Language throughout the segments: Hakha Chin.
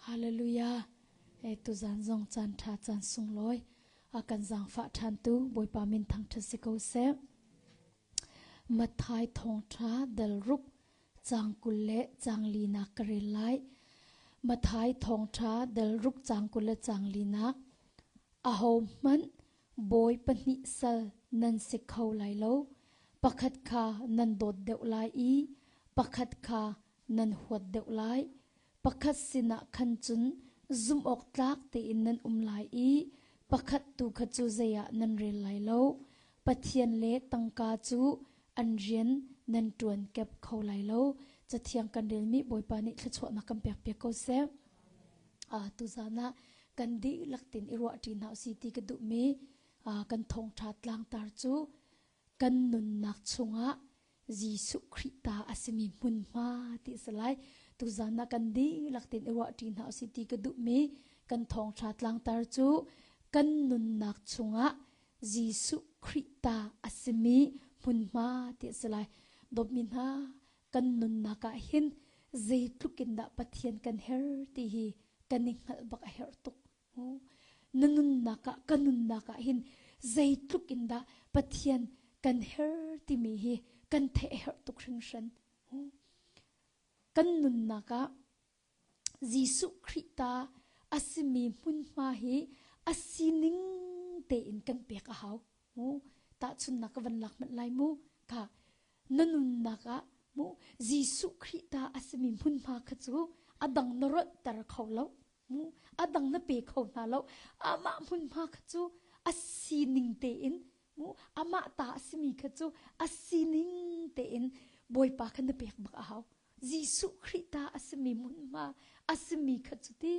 Hallelujah. E tuzan zong caan ṭha caan sunglawi a kan zaangfah ṭhantu Bawipa min thangṭhat si ko seh. Matthai thawngṭha dal ruk caang 20 le caang linak ka rel lai. Matthai thawngṭha dal ruk caang 20 le caang linak. Ahohmanh bawi pahnih sal nan si kho lai lo. Pakhat kha nan dawt deuh lai i pakhat kha nan huat deuh lai. Pakhat sinah khan cun zumhawktlak tein nan um lai i pakhat tu kha cu zei ah nan rel lai lo. Pathian le tangka cu an rian nan ṭuan kep kho lai lo. Cathiang kan relmi Bawipa nih thluachuahnak kan pekpiak ko seh. Tuzan ah kan dihlak tin i ruahṭi hna usih ti ka duhmi kan thawngṭha tlangtar cu kan nunnak chungah Jesuh Khrih ta a simi hmunhma ti a si lai. Tuzan ah kan dihlak tein i ruahṭi hna usih ti ka duhmi kan thawngṭha tlangtar cu kan nunnak chungah Jesuh Khrih ta a simi hmunhma ti a si lai. Dawtmi hna, kan nunnak ah hin zeitluk in dah Pathian kan her ti hi kan i hngalh bak a herh tuk. Na nunnak ah ka nunnak ah hin zeitluk in dah Pathian kan her timi hi kan theih a herh tuk hringhran. Kan nunnak ah Jesuh Khrih ta a simi hmunhma hi a sining tein kan pek a hau. Tahchunnak ka van lak hmanh lai mu. Kha na nunnak ah mu Jesuh Khrih ta a simi hmunhma kha cu a dang na rolhter kho lo. Mu a dang na pe kho hna lo. Amah hmunhma kha cu a sining tein mu amah ta a simi kha cu a sining tein Bawipa kha na pek bak a hau. Jesuh Khrih ta a simi hmunhma a simi kha cu ti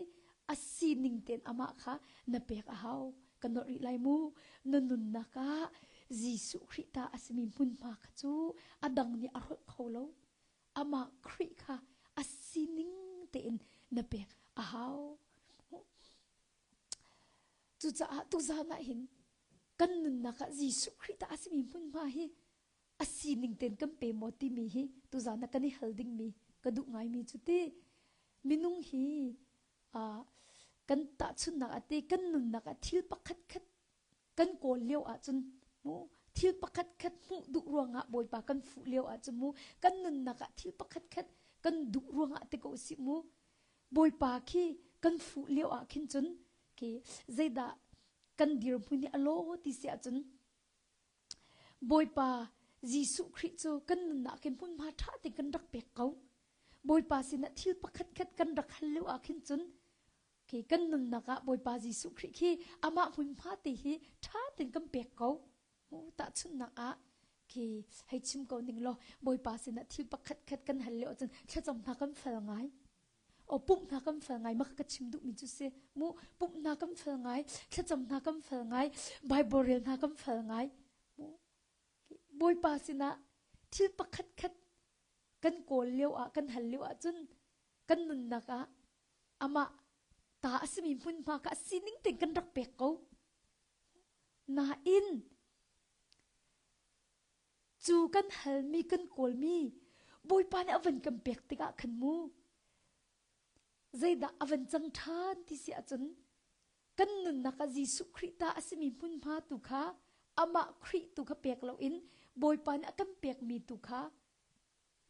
a sining tein amah kha na pek a hau. Ka nolh rih lai mu. Na nunnak ah Jesuh Khrih ta a simi hmunhma kha cu a dang nih a rolh kho lo. Amah Khrih kha a sining tein na pek a hau. Cucaah tuzan ah hin kan nunnak ah Jesuh Khrih ta a simi hmunhma hi a sining tein kan pe maw timi hi tuzan ah kan i hal dingmi ka duh ngaimi cu ti minung hi kan tahchunhnak ah te kan nunnak ah thil pakhat khat kan kawl lio ahcun mu thil pakhat khat hmuh duh ruangah Bawipa kan fuh lio ahcun mu kan nunnak ah thil pakhat khat kan duh ruangah te ko sih mu Bawipa khi kan fuh lio ah khin cun khi zeidah kan dirhmun hi a law ti si ahcun Bawipa Jesuh Khrih cu kan nunnak khin hmunhma ṭha tein kan rak pek ko. Bawipa sinah thil pakhat khat kan rak hal lio ah khin cun khi kan nunnak ah Bawipa Jesuh Khrih khi amah hmunhma te hi ṭha tein kan pek ko. Tahchunhnak ah khi hei chim ko ning law Bawipa sinah thil pakhat khat kan hal lio ahcun thlacam hna kan fel ngai. O pumh hna kan fel ngai mah ka chim duhmi cu si mu pumh hna kan fel ngai thlacam hna kan fel ngai Bible rel hna kan fel ngai mu Bawipa sinah thil pakhat khat kan kawl lio ah kan hal lio ahcun kan nunnak ah amah ta a simi hmunhma kha a sining tein kan rak pek ko nain Cu kan halmi kan kawlmi Bawipa nih a van kan pek tikah khan mu zeidah a van cang ṭhan ti si ahcun kan nunnak ah Jesuh Khrih ta a simi hmunhma tu kha amah Khrih tu kha pek loin Bawipa nih a kan pekmi tu kha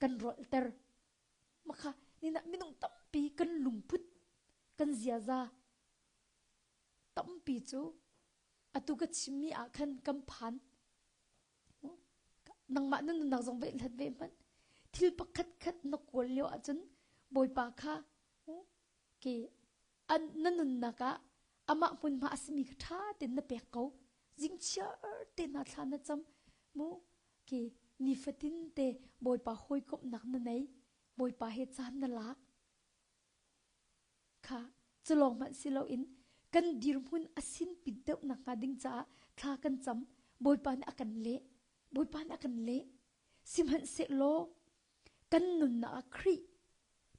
kan rolhter. Makha nina minung tampi kan lungput kan ziaza tampi cu atu ka chimmi ah khan kan phan. Nangmah na nunnak zong ve hlat ve hmanh. Thil pakhat khat na kawl lio ahcun Bawipa kha ke an na nunnak ah amah hmunhma a simi kha ṭha tein na pek ko. Zingchiar te hna thla na cam mu ke nifatin te Bawipa hawikomhnak na nei. Bawipa he caan na lak. Kha cu lawng hmanh si loin kan dirhmun a sinpit deuh nakhnga ding caah thla kan cam. Bawipa nih a kan leh. Bawipa nih a kan leh. Sihmanhsehlaw kan nunnak ah Khrih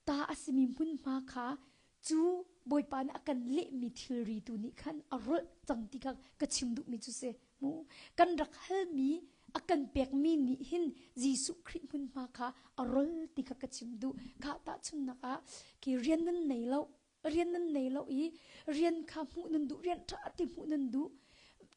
ta a simi hmunhma kha cu Bawipa nih a kan lehmi thilri tu nih khan a rolh cang ti kha ka chim duhmi cu si. Mu kan rak halmi a kan pekmi nih hin Jesuh Khrih hmunhma kha a rol ti kha ka chim duh. Kha tahchunhnak ah khi rian nan nei lo. Rian nan nei lo i rian kha hmuh nan duh, rian ṭha ti hmuh nan duh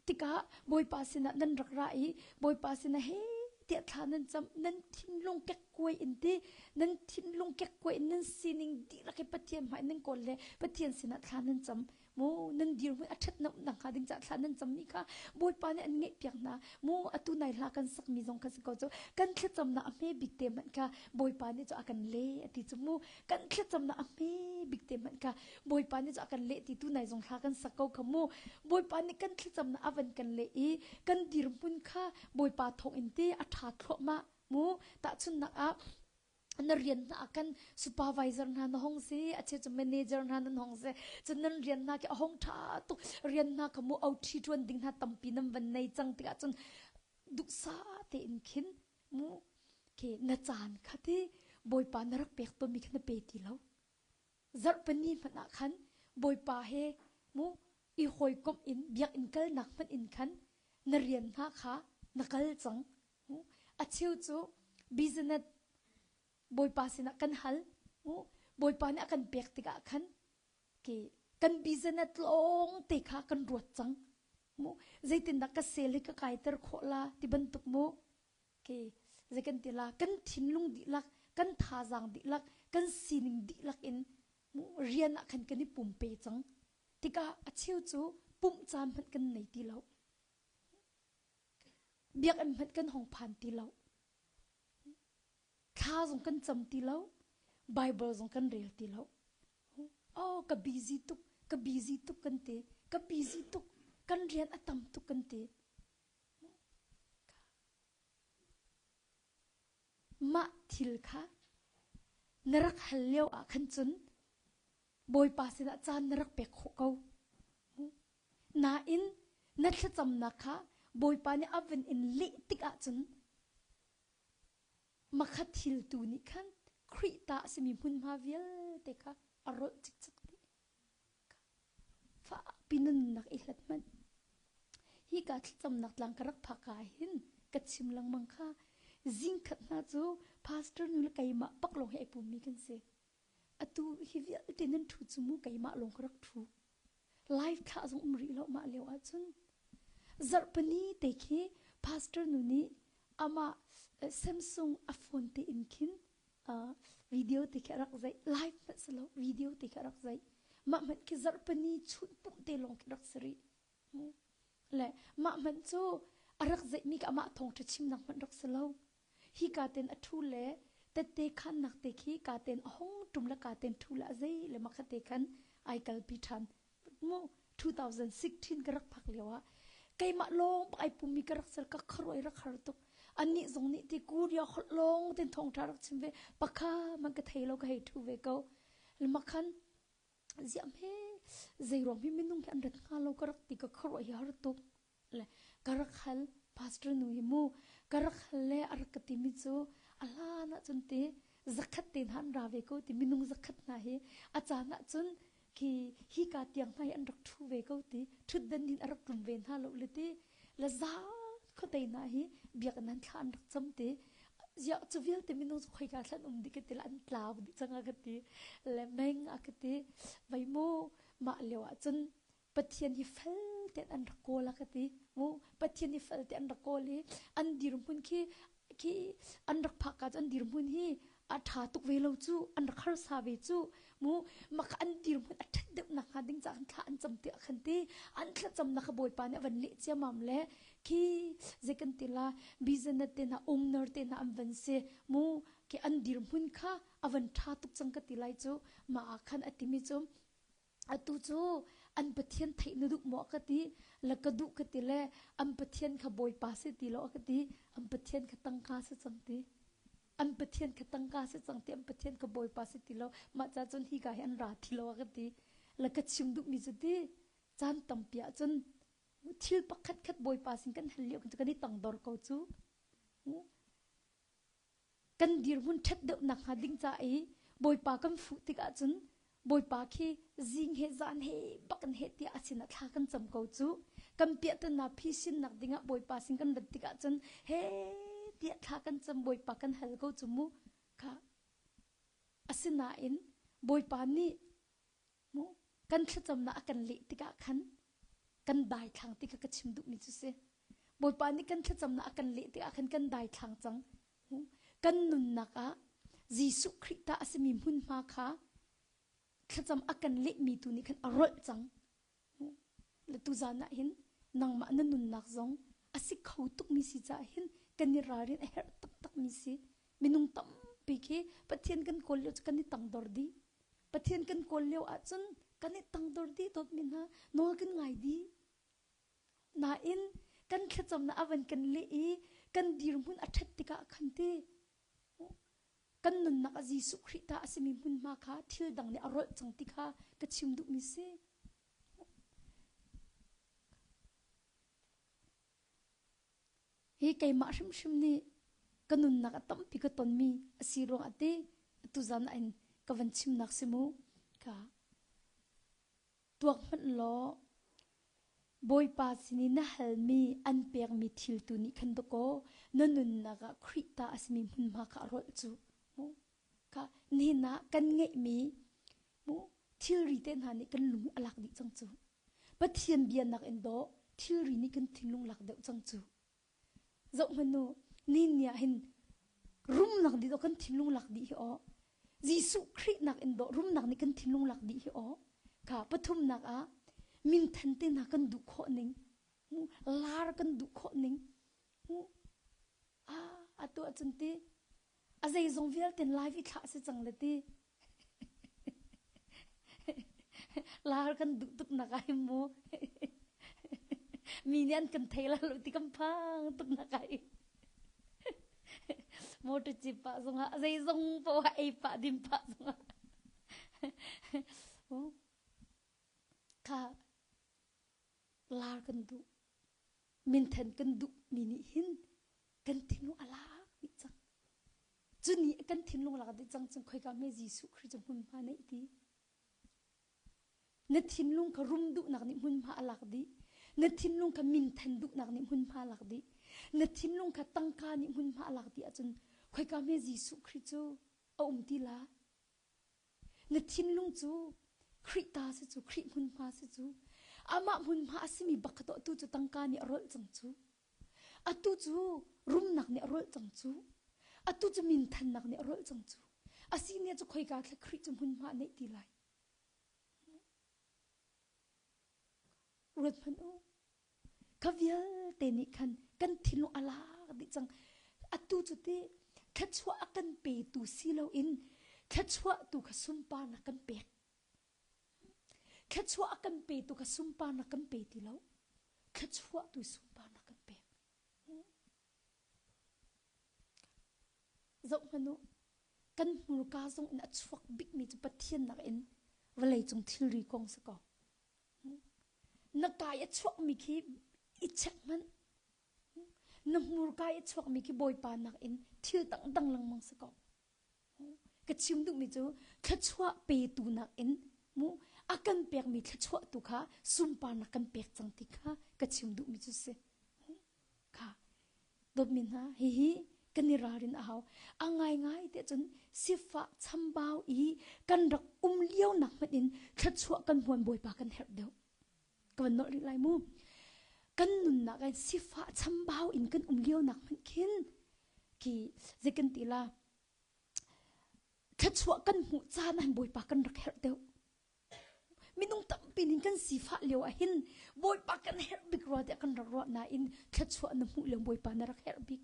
tikah Bawipa sinah nan rak ra i Bawipa sinah he tiah thla nan cam, nan thinlung kekkuai in ti, nan thinlung kekkuai in nan sining dihlak hi Pathian hmai nan kawl le Pathian sinah thla nan cam. Mu nan dirhmun a ṭhat nak hnga ding caah thla nan cammi kha Bawipa nih an ngaihpiak hna. Mu atu nai hla kan sakmi zong kha si ko cu kan thlacamnak a hme bik te hmanh kha Bawipa nih cu a kan le a ti cu mu kan thlacamnak a hme bik te hmanh kha Bawipa nih cu a kan leh ti tu nai zong hla kan sak ko kha mu Bawipa nih kan thlacamnak a van kan leh i kan dirhmun kha Bawipa thawng in te a ṭha thluahmah mu tahchunhnak ah na rian hna ah kan supervisor hna na hong si a cheu cu manager hna nan hong si cun nan rian hna khi a hong ṭha tuk rian hna kha mu OT ṭuan ding hna tampi nan van nei cang tikah cun duhsah tein khin mu khi na caan kha ti bawipa na rak pek tawnmi kha na pe ti lo zarhpini hmanh ah khan bawipa he mu i hawikomh in biakinn kalnak hmanh in khan na rian hna kha na kal cang A cheu cu business Bawipa sinah kan hal. Bawipa nih a kan pek tikah khan kan business lawng te kha kan ruat cang. Zeitindah ka sel hi ka kaiter khawh la ti bantuk mu. Zei kan ti la kan thinlung dihlak, kan thazaang dihlak, kan sining dihlak in rian ah khan kan i pumpe cang. Tikah a cheu cu pumh caan hmanh kan nei ti lo. Biakinn hmanh kan hong phan ti lo. Thla zong kan cam ti lo. Bible zong kan rel ti lo. Oh, ka busy tuk, ka busy tuk kan ti. Ka busy tuk, kan rian a tam tuk kan ti. Mah thil kha na rak hal lio ah khan cun Bawipa sinah caan na rak pek khawh ko. Nain na thlacamnak kha Bawipa nih a vun in leh tik ahcun makha thil tu nih khan Khrih ta a simi hmunhma vialte kha a rolh cikcek dih. Fakpi nunnak i hlat hmanh. Hi ka thlacamnak tlang ka rak phak ah hin ka chim lengmang kha zingkhat hna cu pastor nu le keimah pak lawng hi ai pummi kan si. Atu hi vialte nan ṭhu cu mu keimah lawng ka rak ṭhu. Live thlah zong um rih lo mah lio ahcun. Zarhpini te khi pastor nu nih amah Samsung a phone te in khin video te khi a rak zeih. Live hmanh si lo, video te khi a rak zeih. Mah hmanh khi zarhpini chun pumh te lawng khi rak si rih. Le mah hmanh cu a rak zeihmi ka amah thawngṭha chimnak hmanh rak si lo. Hi ka ten a ṭhu le tette khannak te khi ka ten a hong ṭum le ka ten ṭhu le a zei le makha te khan ai kalpi ṭhan. Mu 2016 ka rak phak lio ah keimah lawng bak ai pummi ka rak ser ka kharuai rak har tuk. Annih zong nih ti Korea holh lawng ten thawngṭha rak chim ve pakha man ka thei lo ka hei ṭhu ve ko. Makhan ziah hme zeiruang hi minung hi an rat hnga lo ka rak ti ka khuaruah hi har tuk le ka rak hal pastor nu hi mu ka rak hal le a rak ka timi cu a hlan ah cun ti zakhat te hna an ra ve ko ti minung zakhat hna hi a caan ah cun khi hi ka tiang hna hi an rak thu ve ko ti thutdan hin a rak tlum ve hna lo le ti le za khuatei hna hi biakinn an thla an rak cam ti ziah cu vialte minung cu khoika thlan um dih ka ti la an tlau dih cang a ka ti le meng a ka ti vai mu mah lio ah cun Pathian hi fel tein an rak kawl a ka ti mu Pathian hi fel tein an rak kawl i an dirhmun khi khi an rak phak ka cu an dirhmun hi a ṭha tuk ve lo cu an rak harsa ve cu mu maka an dirhmun a ṭhat deuh nak hnga ding caah khan thla an cam tiah khan ti an thlacamnak kha Bawipa nih a van leh ciamam le khi zei kan ti la business te hna owner te hna an van si mu khi an dirhmun kha a van ṭha tuk cang ka ti lai cu mah ah khan a timi cu atu cu an pathian theih na duh maw ka ti la ka duh ka ti le an pathian kha bawipa si ti lo ka ti an pathian kha tangka si cang ti an pathian kha tangka si cang ti an pathian kha bawipa si ti lo mah ca cun hi ka hi an ra ti lo ka ti la ka chim duh mi cu ti caan tampi ah cun thil pakhat khat bawipa sin kan hal lio kan i tangdor ko cu Kan dirhmun ṭhat deuhnak hnga ding ca i Bawipa kan fuh tikah cun Bawipa khi zing he zan he bak in heh tiah a sinah thla kan cam ko cu. Kan piahtana phisinnak dingah Bawipa sin kan rat tikah cun he tiah thla kan cam Bawipa kan hal ko cu mu. Kha asinain Bawipa nih mu. Kan thlacamnak a kan leh tikah khan kan daithlang ti kha ka chim duhmi cu si. Bawipa nih kan thlacamnak a kan leh tikah khan kan daithlang cang. Kan nunnak ah Jesuh Khrih ta a simi hmunhma kha thlacam a kan lehmi tu nih khan a rolh cang. Le tuzan ah hin nangmah na nunnak zong a si kho tukmi si caah hin kan i ralrin a herh taktakmi si. Minung tampi khi Pathian kan kawl lio cu kan i tangdor dih. Pathian kan kawl lio ahcun kan i tangdor dih dawtmi hna nawl kan ngai dih. Nain kan thlacamnak a van kan leh i kan dirhmun a ṭhat tikah khan ti kan nunnak a Jesuh Khrih ta a simi hmunhma kha thil dang nih a rolh cang ti kha ka chim duhmi si. Hi keimah hrimhrim nih ka nunnak a tampi ka tonmi a si ruangah ti tuzan ah in ka van chimnak si mu ka tuak hmanh law Bawipa sin i na halmi an pekmi thil tu nih khan dakaw na nunnak ah Khrih ta a simi hmunhma kha a rolh cu mu kha nihin ah kan ngeihmi mu thilri te hna nih kan lung a lak dih cang cu Pathian bia nak in dawh thilri nih kan thinlung lak deuh cang cu. Zoh hmanh u, ni ni ah hin rumnak dih kan thinlung lak dih hi aw. Jesuh Khrih nak in dawh rumnak nih kan thinlung lak dih hi aw. Kha pathumnak ah minthan te hna kan duh khawh ning, lar kan duh khawh ning. Ah, atu ahcun ti a zeizong vialte live i thlah si cang le ti. Lar kan duh tuk nak ai mu. Mi nih an kan thei la lo ti kan phang tuk nak ai. Motor chip pah zongah zeizong poah ei pah din pah zongah. Kha lar kan duh. Minthen kan duh mi nih hin kan thinlung a lak dih cang. Cu ni kan thinlung lak dih cang cun khoika hme Jesuh Khrih cu hmunhma neih ti. Na thinlung kha rum duhnak nih hmunhma a lak dih. Na thinlung kha minthen duhnak nih hmunhma a lak dih. Na thinlung kha tangka nih hmunhma a lak dih ahcun khoika hme Jesuh Khrih cu a um ti la. Na thinlung cu Khrih ta si cu Khrih hmunhma si cu amah hmunhma a simi bak kha tu cu tangka nih a rolh cang cu. Atu cu rumnak nih a rolh cang cu. Atu cu minthannak nih a rolh cang cu. Asi ne cu khoika thla Khrih cu hmunhma a neih ti lai. Ruat hmanh u. Kha vialte nih khan kan thinlung a lak dih cang. Atu cu ti thluachuah a kan petu si loin thluachuah tu kha sunparnak kan pek. Thluachuah a kan petu kha sunparnak kan pe ti lo. Thluachuah tu sunparnak kan pek. Zoh hmanh u, kan hmurka zong in a chuak bikmi cu Pathian nakin vawleicung thilri kong si ko. Na kai a chuakmi khi i check hmanh. Na hmurka i a chuakmi khi Bawipa nakin thil dangdang lengmang si ko. Ka chim duhmi cu thluachuah petu nakin mu a kan pekmi thluachuah tu kha sunparnak kan pek cang ti kha ka chim duhmi cu si. Kha dawtmi hna hihi kan i ralrin a hau. A ngaingai te cun sifah chambau i kan rak um lio nak hmanh in thluachuah kan hmuan Bawipa kan herh deuh. Ka van nolh rih lai mu. Kan nunnak in sifah chambau in kan um lio nak hmanh khin khi zei kan ti la thluachuah kan hmuh caan ah Bawipa kan rak herh deuh. Minung tampi nih kan sifah lio ah hin Bawipa kan herh bik rua tiah kan rak ruah nain thluachuah na hmuh lio Bawipa na rak herh bik.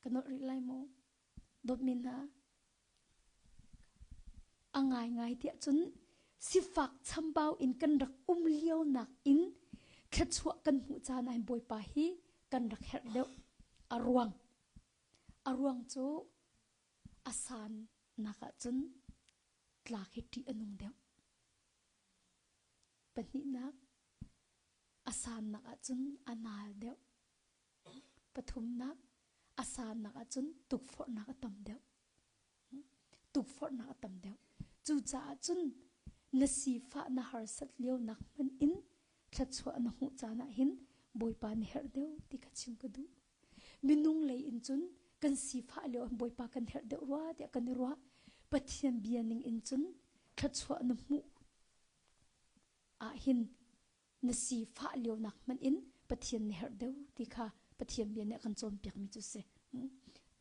Ka nolh rih lai maw? Dawtmi hna, a ngaingai tiah cun sifak chambau in kan rak um lio nakin thluachuah kan hmuh caan ah hin Bawipa hi kan rak herh deuh. A ruang. A ruang cu a sannak ah cun tlak hi ṭih a nung deuh. Pahnihnak, a sannak ah cun a nal deuh. Pathumnak, a sannak ahcun tukforhnak a tam deuh. Tukforhnak a tam deuh. Cucaah cun na sifah na harsat lio nak hmanh in thluachuah na hmuh caan ah hin Bawipa na herh deuh ti kha chim ka duh. Minung lei in cun kan sifah lio ah Bawipa kan herh deuh rua tiah kan i ruah. Pathian bia ning in cun thluachuah na hmuh ahhin na sifah lionak hmanh in Pathian na herh deuh ti kha Pathian bia nih a kan cawnpiakmi cu si.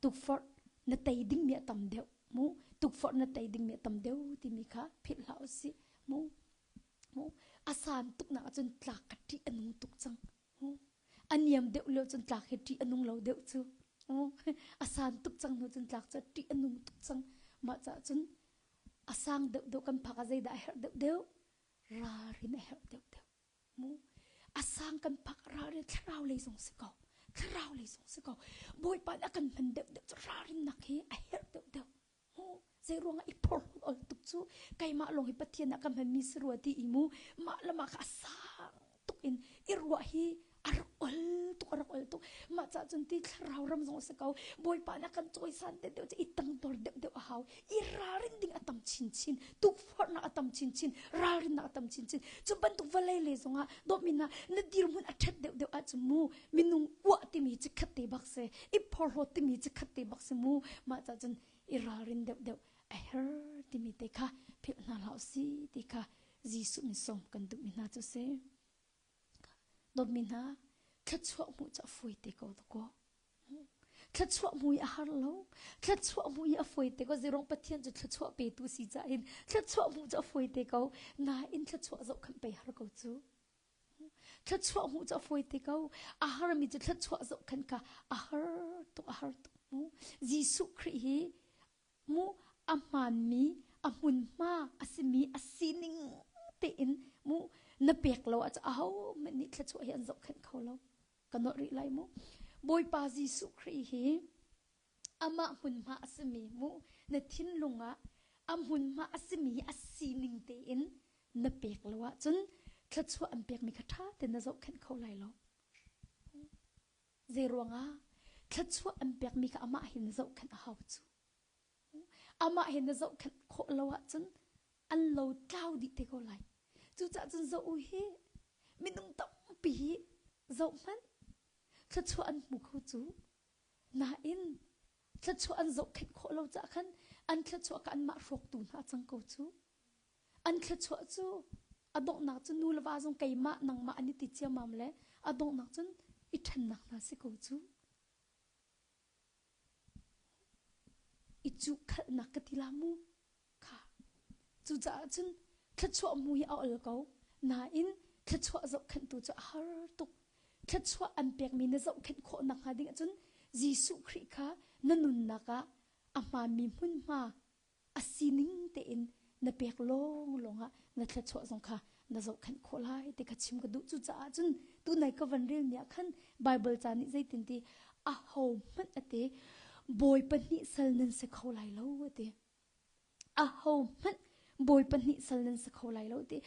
Tukforh na tei dingmi a tam deuh mu. Tukforh na tei dingmi a tam deuh timi kha philh hlah usih mu. Mu. A san tuknak ahcun tlak ka ṭih a nung tuk cang. Mu. A niam deuh lio cun tlak hi ṭih a nung lo deuh cu. Mu. A san tuk cang hnu cun tlak cu ṭih a nung tuk cang. Mah caah cun a sang deuh deuh kan phak ah zeidah a herh deuh deuh? Ralrin a herh deuh deuh. Mu. A sang kan phak ralrin thlarau lei zong si ko. Thlarau lei zong si ko. Bawipa nih a kan hman deuh deuh cu ralrinnak hi a herh deuh deuh. Mu. Zei ruangah i phorhlawt ol tuk cu keimah lawng hi Pathian ah ka hmanmi si rua ti i mu mah le mah kha a sang tuk in i ruah hi a rak ol tuk a rak ol tuk mah cah cun ti thlarau ram zong a si ko bawipa nih a kan cawisan deuh deuh cu i tangdor deuh deuh a hau i ralrin ding a tam chinchin tukforhnak a tam chinchin ralrinnak a tam chinchin cu bantuk vawlei le zongah dawtmi hna na dirhmun a ṭhat deuh deuh ahcun mu minung uah timi chikkhat te bak si i phorhlawt timi chikkhat te bak si mu mah cah cun i ralrin deuh deuh a her timi te kha philh hna hlah si ti kha Jesuh min sawm kan duhmi hna cu si. Dawtmi hna, thluachuah hmuh cu a fawi te ko dakaw. Thluachuah hmuh i a har lo. Thluachuah hmuh i a fawi te ko. Zeirong Pathian cu thluachuah petu si caah hin thluachuah hmuh cu a fawi te ko. Nain thluachuah zohkhenh pei har ko cu. Thluachuah hmuh cu a fawi te ko. A harmi cu thluachuah zohkhenh kha a har tuk, a har tuk. Mu. Jesuh Khrih hi mu a hmaanmi, a hmunhma a simi, a sining tein mu na pek lo ahcun ahohmanh nih thluachuah hi an zohkhenh kho lo. Ka nolh rih lai mu. Bawipa Jesuh Khrih hi amah hmunhma a simi mu na thinlung ah a hmunhma a simi a sining tein na pek lo ahcun thluachuah an pekmi kha ṭha tein na zohkhenh kho lai lo. Zei ruangah thluachuah an pekmi kha amah hin na zohkhenh a hau cu. Amah hin na zohkhenh khawh lo ahcun an lo tlau dih te ko lai. Cucaah cun zoh u hi minung tampi hi zoh hmanh thluachuah an hmu kho cu. Nain thluachuah an zohkhenh khawh lo caah khan an thluachuah kha anmah hrawktu hna cang ko cu. An thluachuah cu a donghnak cu nu le va zong keimah nangmah an i ti ciammam le a donghnak cun i ṭhennak hna si ko cu. I cuhkhalhnak ka ti la mu. Kha. Cucaah cun thluachuah mu hi a ol ko. Nain thluachuah zohkhenhtu cu a har tuk. Thluachuah an pekmi na zohkhenh khawh nakhnga ding ahcun Jesuh Khrih kha na nunnak ah a hmaanmi hmunhma a sining tein na pek lawnglawng ah na thluachuah zong kha na zohkhenh khawh lai ti kha chim ka duh. Cucaah cun tunai ka van relmi ah khan Bible ca nih zeitin ti aho hmanh a ti bawi pahnih sal nan si kho lai lo a ti. Aho hmanh bawi pahnih sal nan si kho lai lo ti.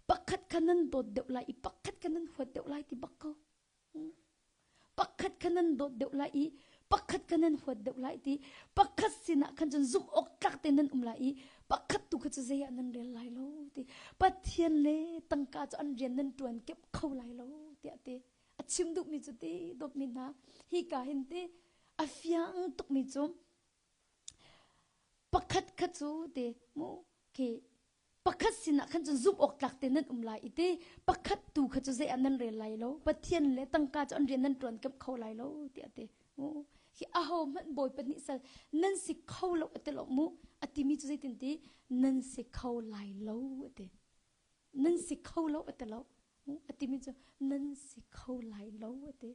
Pakhat kha nan dawt deuh lai i pakhat kha nan huat deuh lai ti bak ko. Pakhat kha nan dawt deuh lai i pakhat kha nan huat deuh lai ti pakhat sinah khan cun zumh awk tlak te nan um lai i pakhat tu kha cu zei ah nan rel lai lo ti Pathian le tangka cu an rian nan ṭuan kep kho lai lo tiah ti a chim duhmi cu ti dawtmi hna hi ka hin ti a fiang tukmi cu pakhat kha cu ti mu khi pakhat sinah khan cun zumh awk tlak te nan um lai i ti pakhat tu kha cu zei ah nan rel lai lo pathian le tangka cu an rian nan ṭuan kemh kho lai lo tiah a ti mu hi aho hmanh bawi pahnih sal nan si kho lo a ti lo mu a timi cu zeitin ti nan si kho lai lo a ti nan si kho lo a ti lo a timi cu nan si kho lai lo a ti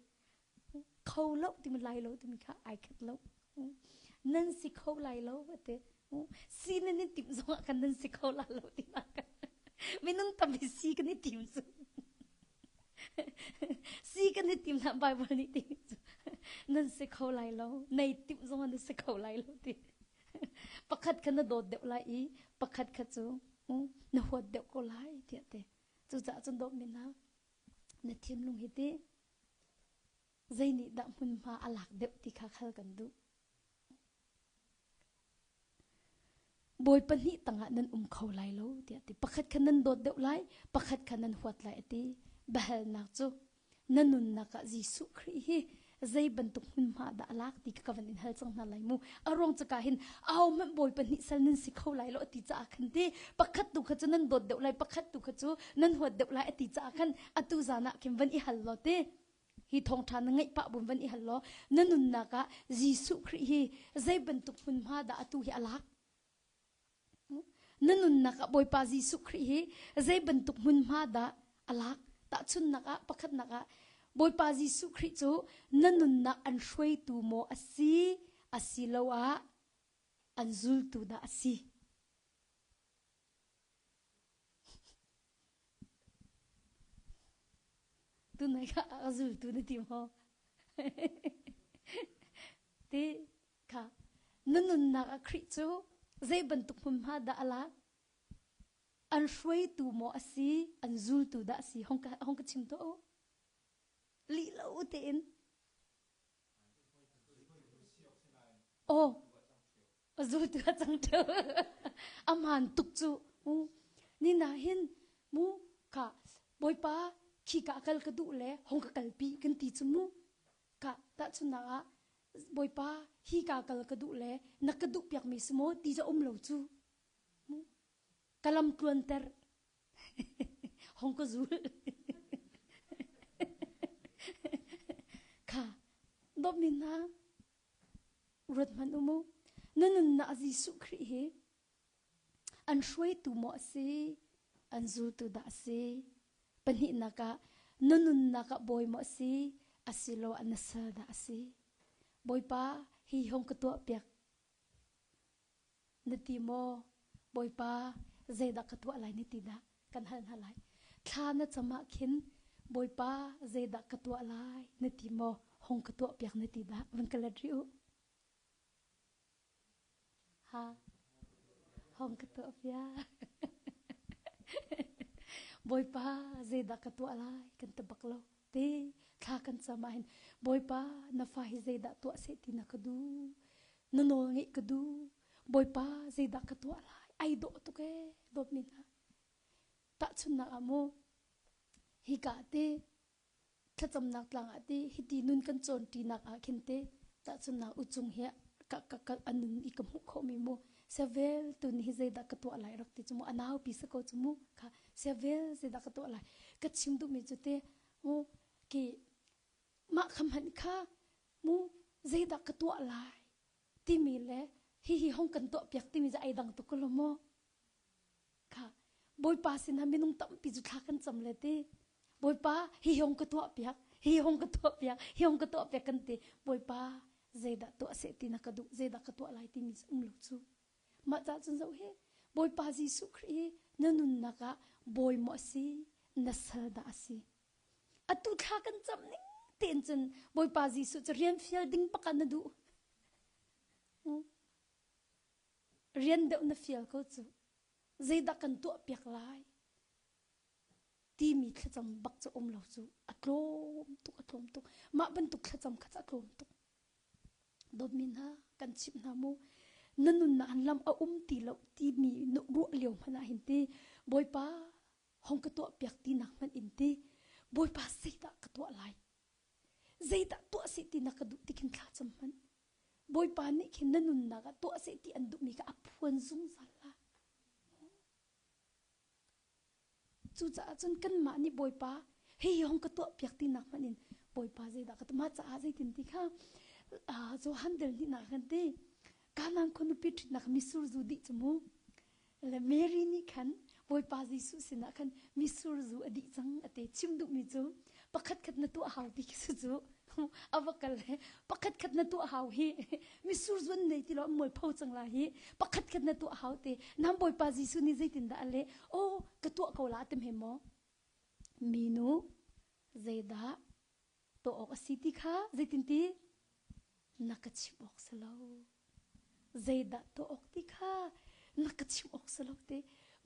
kho lo timi lai lo timi kha ai khat lo nan si kho lai lo ate si nan in tim zong ah kan nan si kho la lo ti ma kan minung tampi si kan i tim cu si kan i tim na bible nih ti cu nan si kho lai lo nei tim zong ah nan si kho lai lo ti pakhat kha na dawt deuh lai i pakhat kha cu na huat deuh ko lai tiah te cucaah cun dawt mi hna na thinlung hi ti zei nih dah hmunhma a lak deuh ti kha khal kan duh. Bawi pahnih tangah nan um kho lai lo tiah ti. Pakhat kha nan dawt deuh lai, pakhat kha nan huat lai a ti. Biahalnak cu na nunnak ah Jesuh Khrih hi zei bantuk hmunhma dah a lak ti ka van in hal cang hna lai mu. A ruang cu ka hin ahohmanh bawi pahnih sal nan si kho lai lo a ti caah khan ti pakhat tu kha cu nan dawt deuh lai pakhat tu kha cu nan huat deuh lai a ti caah khan atu zan ah khin van i hal law ti hi thawngṭha na ngeih pah bun van i hal law na nunnak ah Jesuh Khrih hi zei bantuk hmunhma dah atu hi a lak Na nunnak ah Bawipa Jesuh Khrih hi zei bantuk hmunhma dah a lak? Tahchunhnak ah pakhatnak ah Bawipa Jesuh Khrih cu na nunnak an hruaitu maw a si asiloah an zultu dah a si? Tunai kha a zultu na ti maw? Ti kha na nunnak ah Khrih cu zei bantuk hmunhma dah a lak? An hruaitu maw a si, an zultu dah a si? Hong ka, hong ka chim tuah u. Lih lo tein. Oh, a zultu a cang ṭheo. A hmaan tuk cu. Ni na hin mu ka Bawipa khi ka kal ka duh le hong ka kalpi kan ti cu mu. Ka tahchunhnak ah Bawipa hi ka kal ka duh le na ka duh piakmi si maw ti cu um lo cu. Ka lam tluanter. Hong ka zul. Kha dawtmi hna ruat hmanh u mu. Na nunnak Jesuh Khrih hi an hruaitu maw a si, an zultu dah a si? Pahnihnak ah na nunnak ah bawi maw a si, asiloah na sal dah a si? Bawipa, hi hong ka tuahpiak na ti maw? Bawipa, zeidah ka tuah lai na ti dah? Kan hal hna lai. Thla na cam ah khin Bawipa, zeidah ka tuah lai na ti maw? Hong ka tuahpiak na ti dah? Van ka let rih u. Ha? Hong ka tuahpiak. Bawipa, zeidah ka tuah lai kan ti bak lo. Te thla kan cam ah hin Bawipa, na fa hi zeidah tuah seh ti na ka duh? Na nawl ngeih ka duh. Bawipa, zeidah ka tuah lai? Ai dawh tuk ee, dawtmi hna. Tahchunhnak ah mu, hika te thlacamnak tlang ah ti hiti nun kan cawn ṭinak ah khin te tahchunhnak uchung hi ka ka ka anun i ka hmuh khawhmi mu sevel tu ni hi zeidah ka tuah lai rak ti cu mu a naupi si ko cu mu kha sevel zeidah ka tuah lai ka chim duhmi cu te mu ki mah kha hmanh kha mu zeidah ka tuah lai timi le hihi hong kan tuah piak timi cu ai dang tuk ko lo maw Kha Bawipa sinah minung tampi cu thla kan cam le ti. Bawipa hi hong ka tuah piak, hi hong ka tuah piak, hi hong ka tuah piak kan ti. Bawipa zeidah tuah seh ti na ka duh, zeidah ka tuah lai timi um lo cu. Mah ca cun zoh hi Bawipa Jesuh Khrih hi na nunnak ah bawi maw a si, na sal dah a si. Atu thla kan cam ning tein cun Bawipa Jesuh cu rian fial ding bak ah na duh. Rian deuh na fial ko cu. Zeidah kan tuah piak lai? Timi thlacam bak cu um lo cu a tlawm tuk a tlawm tuk. Mah bantuk thlacam kha cu a tlawm tuk. Dawtmi hna kan chimh hna mu. Na nunnak an lam a um ti lo timi ruah lio hmanh ah hin ti Bawipa hong ka tuah piak ti nak hmanh in ti Bawipa zeidah ka tuah lai? Zeidah tuah seh ti na ka duh ti khin thla cam hmanh. Bawipa nih khin na nunnak ah tuah seh ti an duhmi kha a phuan zungzal la. Cucaah cun kanmah nih Bawipa hei hong ka tuah piak tinak hmanh in Bawipa zeidah ka mah caah zeitin ti kha Johan del hnihnak kan ti Kanaan khua nupi ṭhitnak misur zu dih cu mu Le Mary nih khan Bawipa Jesuh sinah khan mitsur zu a dih cang a ti. Chim duhmi cu pakhat khat na tuah hau ti khi cu a va kal le pakhat khat na tuah hau hi mitsur zu an nei ti lo an mualpho cang la hi pakhat khat na tuah hau te. Nam Bawipa Jesuh nih zeitindah a leh? Aw ka tuah ko la a ti hme maw? Minu zeidah tuah awk a si ti kha zeitin ti na ka chimh awk si lo zeidah tuah awk ti kha na ka chimh awk si lo te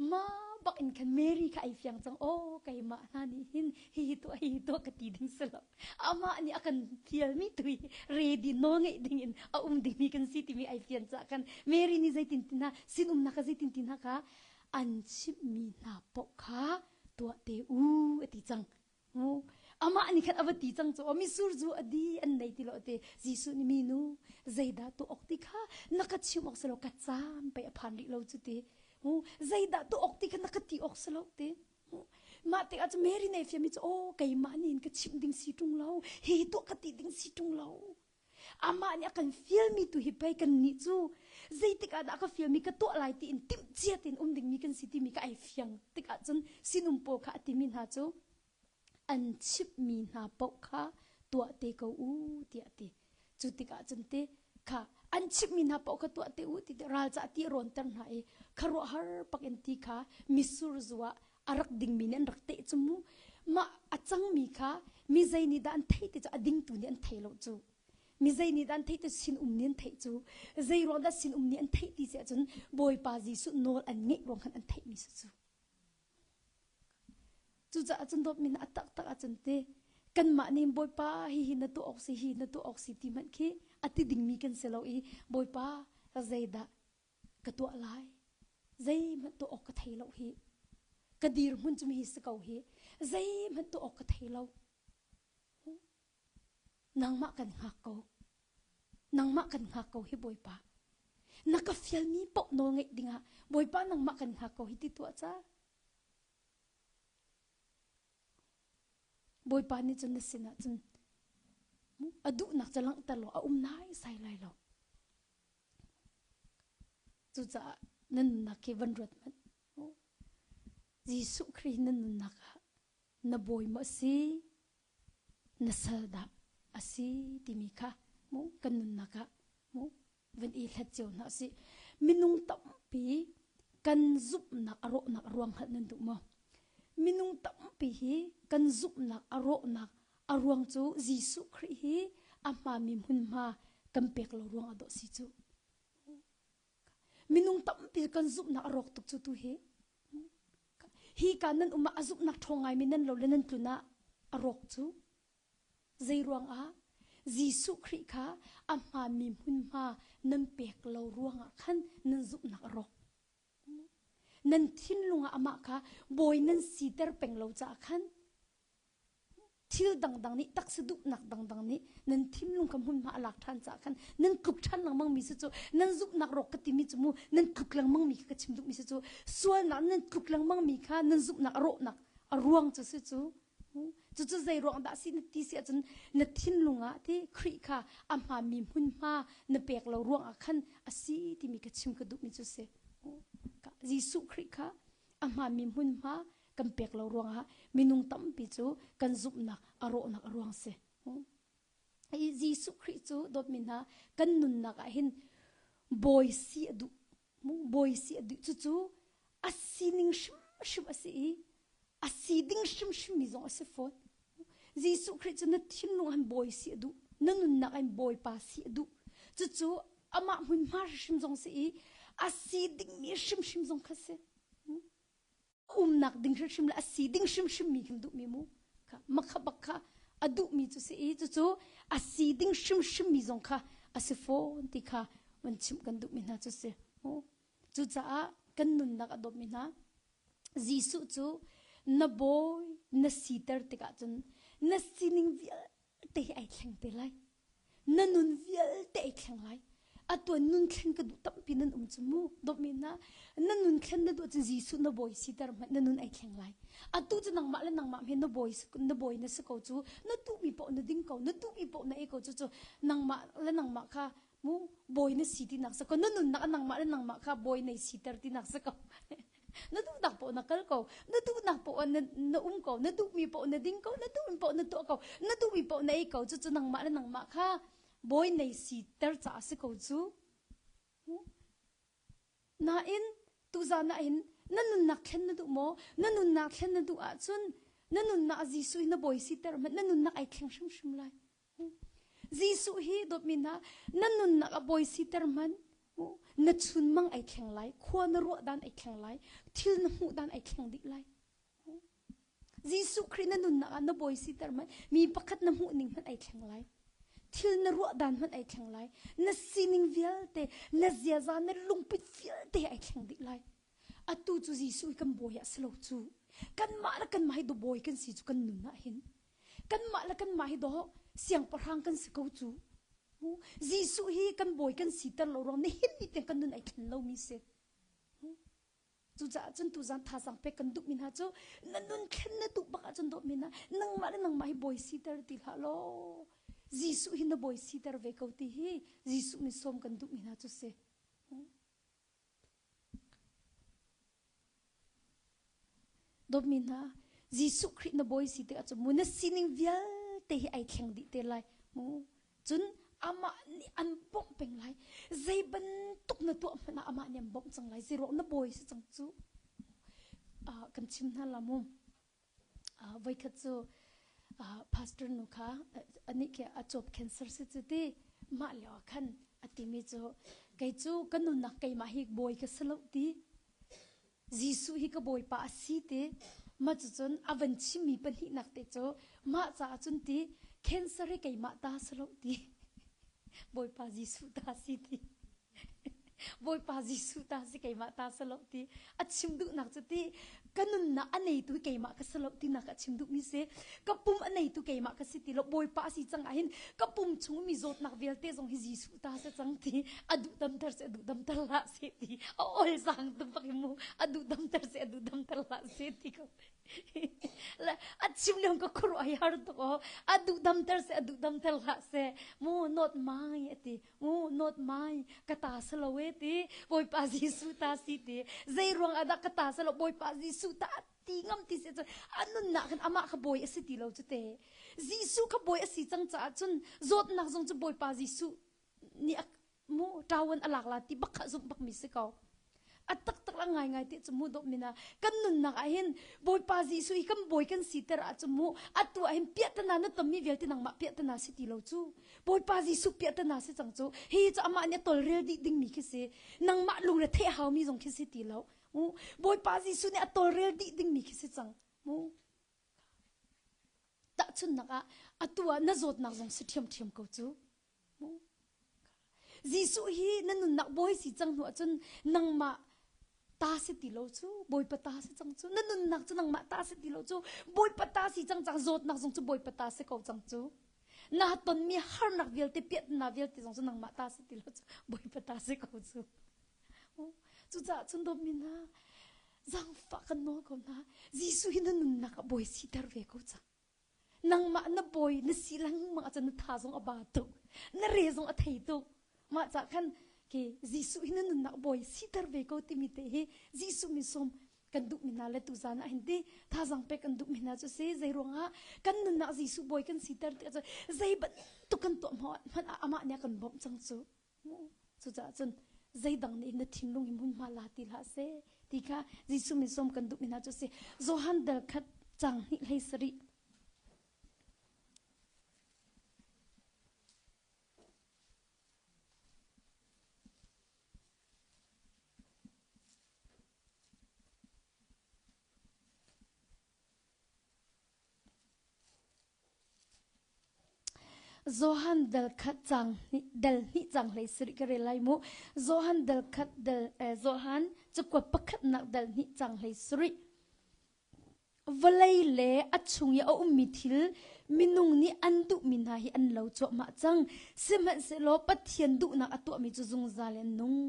ma bak in khan Mary kha ai fiang cang oh keimah hna nih hin hihi tuah hihi tuah ka ti ding si lo amah nih a kan fialmi tu hi ready nawl ngeih ding in a um dingmi kan si timi ai fian cah kan Mary nih zeitin ti hna sin umnak ka zeitin ti hna kha an chimhmi hna paoh kha tuah te u a ti cang. Amah nih khan a va ti cang cu misur zu a di an nei ti lo te Jesuh nih minu zeidah tuah awk ti kha na ka chim awk si lo ka caan pei a phan rih lo cu ti. Zeidah tuah awk ti kha na ka ti awk si lo ti. Mah tikah cu Mary nih fiami cu aw keimah nih ka chimh ding si ṭung lo hi tuah ka ti ding si ṭung lo. Amah nih a kan fialmi tu hi pei kannih cu zeitik ah dah ka fialmi ka tuah lai tiin timhcia tein um dingmi kan si timi ka ai fiang tikah cun sinum pawl kha a timi hna cu an chimhmi hna paoh kha tuah te ko u tiah a ti. Cu tikah cun te kha an chimhmi hna paoh kha tuah te u ti ral ca ti a rawnter hna i khuaruahhar pak in ti kha misur zu ah a rak dingmi nih an rak teh cu mu. Mah a cangmi kha mi zei nih dah an theih ti cu a dingtu nih an thei lo cu. Mi zei nih dah an theih ti sin um nih an theih cu. Zei ruang dah sin um nih an theih ti si ahcun Bawipa Jesuh nawl an ngeih ruang khan an theihmi si cu. Cucaah cun dawtmi hna a taktak ahcun te kanmah nih Bawipa hihi na tuah awk si hi na tuah awk si ti hmanh khi a ti dingmi kan si lo i Bawipa zeidah ka tuah lai zeihmanh tuah awk ka thei lo hi ka dirhmun cu hi si ko hi zeihmanh tuah awk ka thei lo Nangmah kan hngak ko. Nangmah kan hngak ko hi Bawipa. Na ka fialmi paoh nawl ngeih dingah Bawipa nangmah kan hngak ko hi ti tuah ca. Bawipa nih cun na sinah cun a duhnak cu langhter law a um nai sai lai lo. Cucaah na nunnak hi van ruat hmanh. Jesuh Khrih na nunnak ah na bawi maw a si na sal dah a si timi kha mu kan nunnak ah mu van i hlat cio hna usih. Minung tampi kan zumhnak a rawhnak a ruang hngalh nan duh maw? Minung tampi hi kan zumhnak a rawhnak a ruang cu Jesuh Khrih hi a hmaami hmunhma kan pek lo ruang ah dawh si cu. Minung tampi kan zumhnak a rawk tuk cu tu hi. Hi ka nan um ah a zumhnak ṭhawng ngaimi nan lo le nan tlun ah a rawk cu. Zei ruangah? Jesuh Khrih kha a hmaanmi hmunhma nan pek lo ruangah khan nan zumhnak a rawk. Nan thinlung ah amah kha bawi nan siter peng lo caah khan thil dangdang nih taksa duhnak dangdang nih nan thinlung kha hmunhma a lak ṭhan caah khan nan tluk ṭhan lengmang mi si cu nan zumhnak rawk ka timi cu mu nan tluk lengmang mi kha ka chim duhmi si cu sualnak nan tluk lengmang mi kha nan zumhnak a rawhnak a ruang cu si cu cucu zei ruang dah si na ti si ahcun na thinlung ah ti Khrih kha a hmaanmi hmunhma na pek lo ruang ah khan a si timi ka chim ka duhmi cu si Jesuh Khrih kha a hmaanmi hmunhma kan pek lo ruangah minung tampi cu kan zumhnak a rawhnak a ruang si. Hi Jesuh Khrih cu dawtmi hna kan nunnak ah hin bawi si a duh. Bawi si a duh cucu a sining hrimhrim a si i a si ding hrimhrim mi zong a si fawn. Jesuh Khrih cu na thinlung han bawi si a duh. Na nunnak in bawipa si a duh. Cucu amah hmunhma hrimhrim zong si i a si dingmi hrimhrim zong kha si. Umnak ding hrimhrim le a si ding hrimhrim mi kan duhmi mu kha makha bak kha a duhmi cu si i cucu a si ding hrimhrim mi zong kha a si fawn ti kha van chimh kan duhmi hna cu si cucaah kan nunnak a dawtmi hna Jesuh cu na bawi na siter tikah cun na sining vialte hi ai thleng te lai Na nun vialte ai thleng lai. Atuan nun thlen ka duh tampi nan um cu mu. Dawtmi hna, na nun thlen na duh cun Jesuh na bawi siter hmanh na nun ai thleng lai. Atu cu nangmah le nangmah he na bawi na bawi na si ko cu. Na duhmi paoh na ding ko, na duhmi paoh na ei ko cu cu nangmah le nangmah kha mu bawi na si tinak si ko. Na nunnak nangmah le nangmah kha bawi nei siter tinak si ko. Na duhnak paoh na kal ko na duhnak paoh na, na um ko na duhmi paoh na ding ko na duhmi paoh na tuah ko na duhmi paoh na ei ko cucu nangmah le nangmah kha bawi nei siter caah si ko cu nain tuzan ah hin na nunnak thlen na duh maw na nunnak thlen na duh ahcun na nunnak Jesuh hi na bawi siter hmanh na nunnak ai thleng hrimhrim lai Jesuh hi dawtmi hna na nunnak a bawi siter hmanh na chunmang ai thleng lai khua na ruah dan ai thleng lai thil na hmuh dan ai thleng dih lai Jesuh Khrih na nunnak ah na bawi siter hmanh mi pakhat na hmuh ning hmanh ai thleng lai thil na ruah dan hmanh ai thleng lai na sining vialte na ziaza na lungput vialte ai thleng dih lai atu cu Jesuh hi kan bawi ah si lo cu kanmah le kanmah hi bawi kan si cu kan nun ah hin. Kanmah le kanmah hi dawh siangpahrang kan si ko cu. Jesuh hi kan bawi kan siter lo ruang nihin ni tiang kan nun ai thlen lomi si. Cucaah cun tuzan thazaang pek kan duhmi hna cu na nun thlen na duh bak ahcun dawtmi hna nangmah le nangmah hi bawi siter ti hlah law Jesuh hi na bawi siter ve ko ti hi Jesuh min sawm kan duhmi hna cu si. Dawtmi hna, Jesuh Khrih na bawi si tikah cun mu na sining vialte hi ai thleng dih te lai. Mu cun amah nih an bawmh peng lai. Zei bantuk na tuah hmanh ah amah nih an bawmh cang lai. Zeiruang na bawi si cang cu. Uh, kan chim hna la mu. Uh, voikhat cu uh, pastor nu kha anih khi a cawp cancer si cu ti mah lio ah khan a timi cu kei cu ka nunnak keimah hi bawi ka si lo ti Jesuh hi ka bawipa a si ti mah cucun a van chimmi pahnihnak te cu mah caah cun ti cancer hi keimah ta si lo ti Bawipa Jesuh ta si ti Bawipa Jesuh ta si keimah ta si lo ti a chim duhnak cu ti ka nunnak a neitu hi keimah ka si lo tinak a chim duhmi si ka pum a neitu keimah ka si ti lo Bawipa a si cang ahhin ka pum chung mi zawtnak vialte zong hi Jesuh ta si cang ti a duh damter si a duh damter hlah seh ti a ol sang tu bak mu a duh damter si a duh damter hlah seh ti ko le a chim lio ka khuru ai har tuk o a duh damter se a duh damter hlah seh mu not mai ati mu not mai ka ta sa lo e ti Bawipa Jesuh ta si ti zei ruang ah dah ka ta sa lo Bawipa Jesuh ta ti ngam ti se cun a nunnak khan amah kha bawi a si ti lo cu te Jesuh kha bawi a si cang caah cun zawtnak zong cu Bawipa Jesuh nih a mu ṭawan a lak la ti bak kha zumh bak mi si ko a taktak la ngaingai te cu mu dawh mina kan nunnak ah hin Bawipa Jesuh hi kan bawi kan siter ah cu mu atu ah hin piahtana na tonmi vialte nangmah piahtana si ti lo cu Bawipa Jesuh piahtana si cang cu hi cu amah nih a tolrel dih dingmi khi si nangmah lungre theih haumi zong khi si ti lo mu Bawipa Jesuh nih a tolrel dih dingmi khi si cang mu tahchunnak ah atu ah na zawtnak zong si ṭhiamṭhiam ko cu Jesuh hi na nunnak bawi si cang hnu ahcun nangmah ta si ti lo cu Bawipa ta si cang cu na nunnak cu nangmah ta si ti lo cu Bawipa ta si cang cang zawtnak zong cu Bawipa ta si ko cang cu na tonmi harnak vialte piatnak vialte zong cu nangmah ta si ti lo cu Bawipa ta si ko cu cucaah cun dawtmi hna zaangfah kan nawl ko hna Jesuh hi na nunnak ah bawi siter ve ko cang Nangmah na bawi na si lengmang ahcun na tha zong a ba tuk. Na re zong a thei tuk. Mah cah khan ke Jesuh hi na nunnak bawi siter ve ko timi te hi Jesuh min sawm kan duhmi hna le tuzan ah hin ti thazang pek kan duhmi hna cu si zei ruangah kan nunnak Jesuh bawi kan siter ti ahcun zei bantuk kan tuah hmanh ah amah nih a kan bawmh cang cu. Cucaah cun zeidang nih na thinlung hi hmunhma la ti hlah seh ti kha Jesuh min sawm kan duhmi hna cu a si. Johan dal khat cang hnih hlei sarih. Johan dal khat cang hnih dal hnih cang hlei sarih ka rel lai mu. Johan dal khat dal eh, Johan cakuat pakhatnak dal hnih cang hlei sarih. Vawlei le a chung i a ummi thil minung nih an duhmi hna hi an lo cuahmah cang. Sihmanhsehlaw Pathian duhnak a tuahmi cu zungzal in an nung.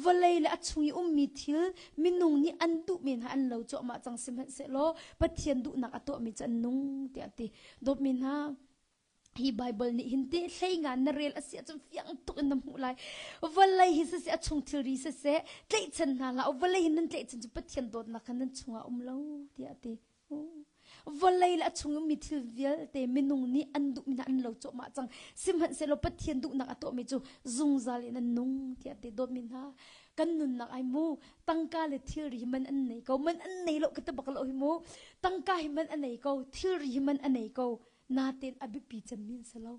Vawlei le a chung i ummi thil minung nih an duhmi hna an lo cuahmah cang sihmanhsehlaw Pathian duhnak a tuahmi cu an nung tiah a ti. Dawtmi hna, hi Bible nih hin te hlei nga na rel a si ahcun fiang tuk in na hmuh lai. Vawlei hi siseh a chung thilri siseh tlaihchan hna hlah u. Vawlei hi nan tlaihchan cu Pathian dawtnak kha nan chungah um lo tiah a ti. Vawlei le a chung ummi thil vialte minung nih an duhmi hna an lo cuahmah cang. Sihmanhsehlaw Pathian duhnak a tuahmi cu zungzal in an nung tiah a ti. Dawtmi hna, kan nunnak ai mu tangka le thilri hi man an nei ko man an nei lo ka ti bak lo hi mu tangka hi man a nei ko thilri hi man a nei ko natein a biapi cemmi an si lo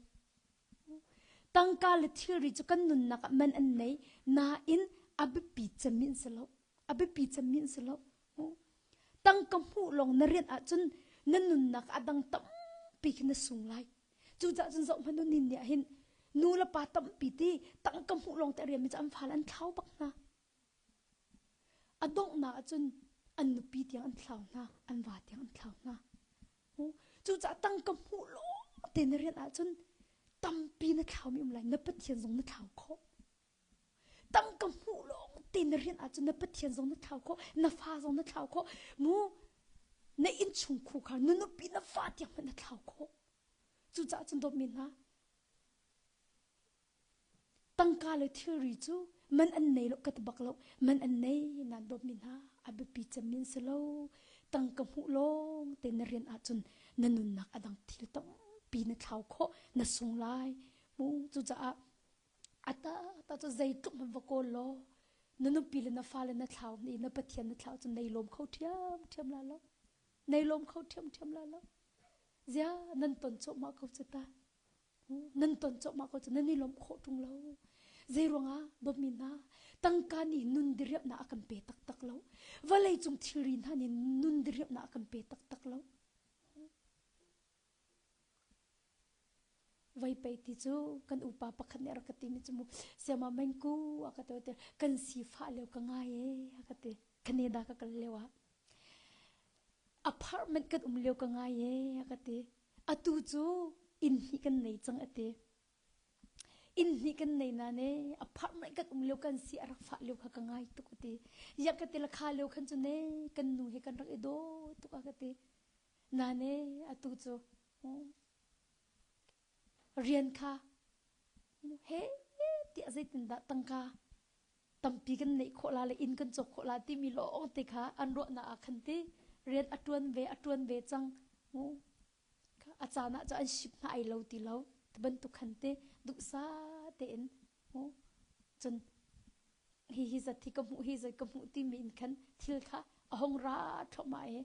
tangka le thilri cu kan nunnak ah man an nei nain a biapi cemmi an si lo a biapi cemmi an si lo tangka hmuh lawng na rian ahcun na nunnak a dang tampi khi na sung lai Cucaah cun zoh hmanh u nin nih hin nu le pa tampi ti tangka hmuh lawng te a rianmi cu an fale an thlau bak hna. A donghnak ahcun an nupi tiang an thlau hna, an va tiang an thlau hna. Cucaah tangka hmuh lawng te na rian ahcun tampi na thlaumi um lai. Na Pathian zong na thlau khawh. Tangka hmuh lawng te na rian ahcun na Pathian zong na thlau khawh, na fa zong na thlau khawh. Mu na innchung khu kha na nupi na fa tiang hmanh na thlau khawh. Cucaah cun dawtmi hna, Tangka le thilri cu man an nei lo ka ti bak lo. Man an nei nan dawtmi hna a biapi cemmi an si lo. Tangka hmuh lawng te na rian ahcun na nunnak a dang thil tampi na thlau khawh, na sung lai. Mu cucaah ata ta cu zeitluk hmanh va kawl law na nupi le na fale na thlau ni na Pathian na thlau cun nei lawm kho ṭhiamṭhiam la lo. Nei lawm kho ṭhiamṭhiam la lo. Zia nan ton cuahmah ko cu ta. Nan ton cawhmah ko cu nan i lawmh khawh ṭung lo. Zei ruangah dawtmi hna, tangka nih nun diriamhnak a kan pe taktak lo. Vawlei cung thilri hna nih nun diriamhnak a kan pe taktak lo. Voi pei ti cu kan upa pakhat nih a rak ka timi cu mu siama mengku a ka ti kan sifah lio ka ngai e a ka ti. Canada ka kal lio ah apartment kan um lio ka ngai e a ka ti. Atu cu inn hnih kan nei cang a ti. Inn hnih kan nei na ne apartment kan um lio kan si a rak fah lio kha ka ngai tuk a ti. Ya ka ti la kha lio khan cu ne kan nu he kan rak i daw tuk a ka ti. Na ne atu cu rian kha he tiah zeitindah tangka tampi kan neih khawh la le inn kan cawk khawh la timi lawng te kha an ruahnak ah khan ti rian a ṭuan ve a ṭuan ve cang a caan ah cu an ship hna ai lo ti lo ti bantuk khan te duhsa tein cun hi hi zat hi ka hmuh hi zat ka hmuh timi in khan thil kha a hong ra thluahmah e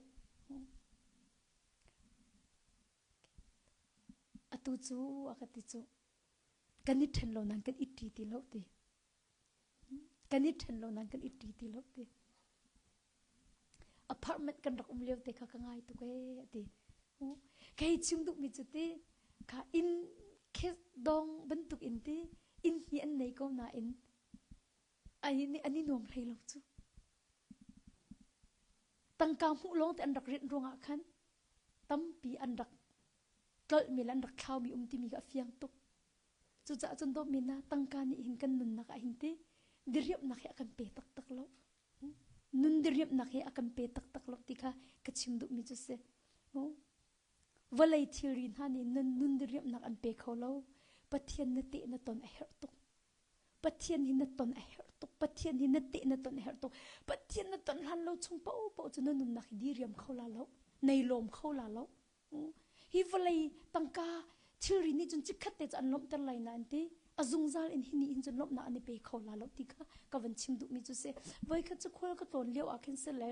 atu cu a ka ti cu kan i ṭhen lo nan kan i ṭi ti lo ti Kan i ṭhen lo nain kan i ṭi ti lo ti. Apartment kan rak um lio te kha ka ngai tuk ee a ti. Kei chim duhmi cu ti kha inn khe dong bantuk in ti inn hi an nei ko nain an i nuam hlei lo cu. Tangka hmuh lawng te an rak rinh ruangah khan tampi an rak tlolhmi le an rak thlaumi um timi kha a fiang tuk. Cucaah cun dawtmi hna, tangka nih hin kan nunnak ah hin ti diriamhnak hi a kan pe taktak lo. Nun diriamhnak hi a kan pe taktak lo ti kha ka chim duhmi cu si. Vawlei thilri hna nih nun, nun diriamhnak an pe kho lo. Pathian na teh na ton a herh tuk. Pathian hi na ton a herh tuk. Pathian hi na teh na ton a herh tuk. Pathian na ton hlan lo chung paohpaoh cu na nunnak hi diriam kho la lo. Nei lawm kho la lo. Hi vawlei tangka thilri nih cun chikkhat te cu an lawmhter lai nain ti a zungzal in hi nih hin cun lawmhnak an i pe kho la lo ti kha ka van chim duhmi cu si. Voikhat cu khual ka tlawn lio ah khin si le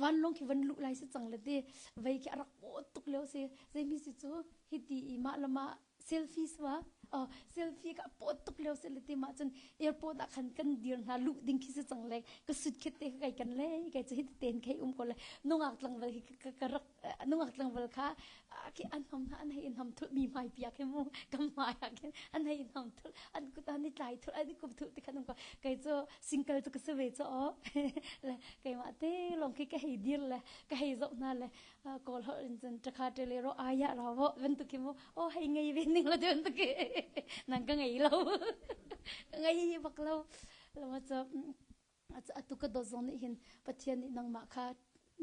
vanlawng khi van luh lai si cang le ti vei khi a rak pawt tuk lio si zeimi si cu hi ti i mah le mah selfie wa oh selfie ka pot tuk lio se le ti ma cun airport ah khan kan dir hna luh ding khi si cang le ka sut khit te kai kan le kai chu hit ten khai um ko le nungak tlangval hi ka rak nungak tlangval kha khi an hom na an hei in hom thul mi mai pia khi mu kam mai ah khin an hei in hom thul an kut an i tlai thul an i kup thul ti khan um ko kai chu single chu ka se ve cho le kai ma te long khi ka hei dir le ka hei zoh na le Kawl holh in cun ṭakha ṭele ro aya ra wo bantuk khi mu o hei ngei ve ning lo bantuk khi nang ka ngei lo ngei bak lo lama cu atu ka dawt zong nih hin Pathian nih nangmah kha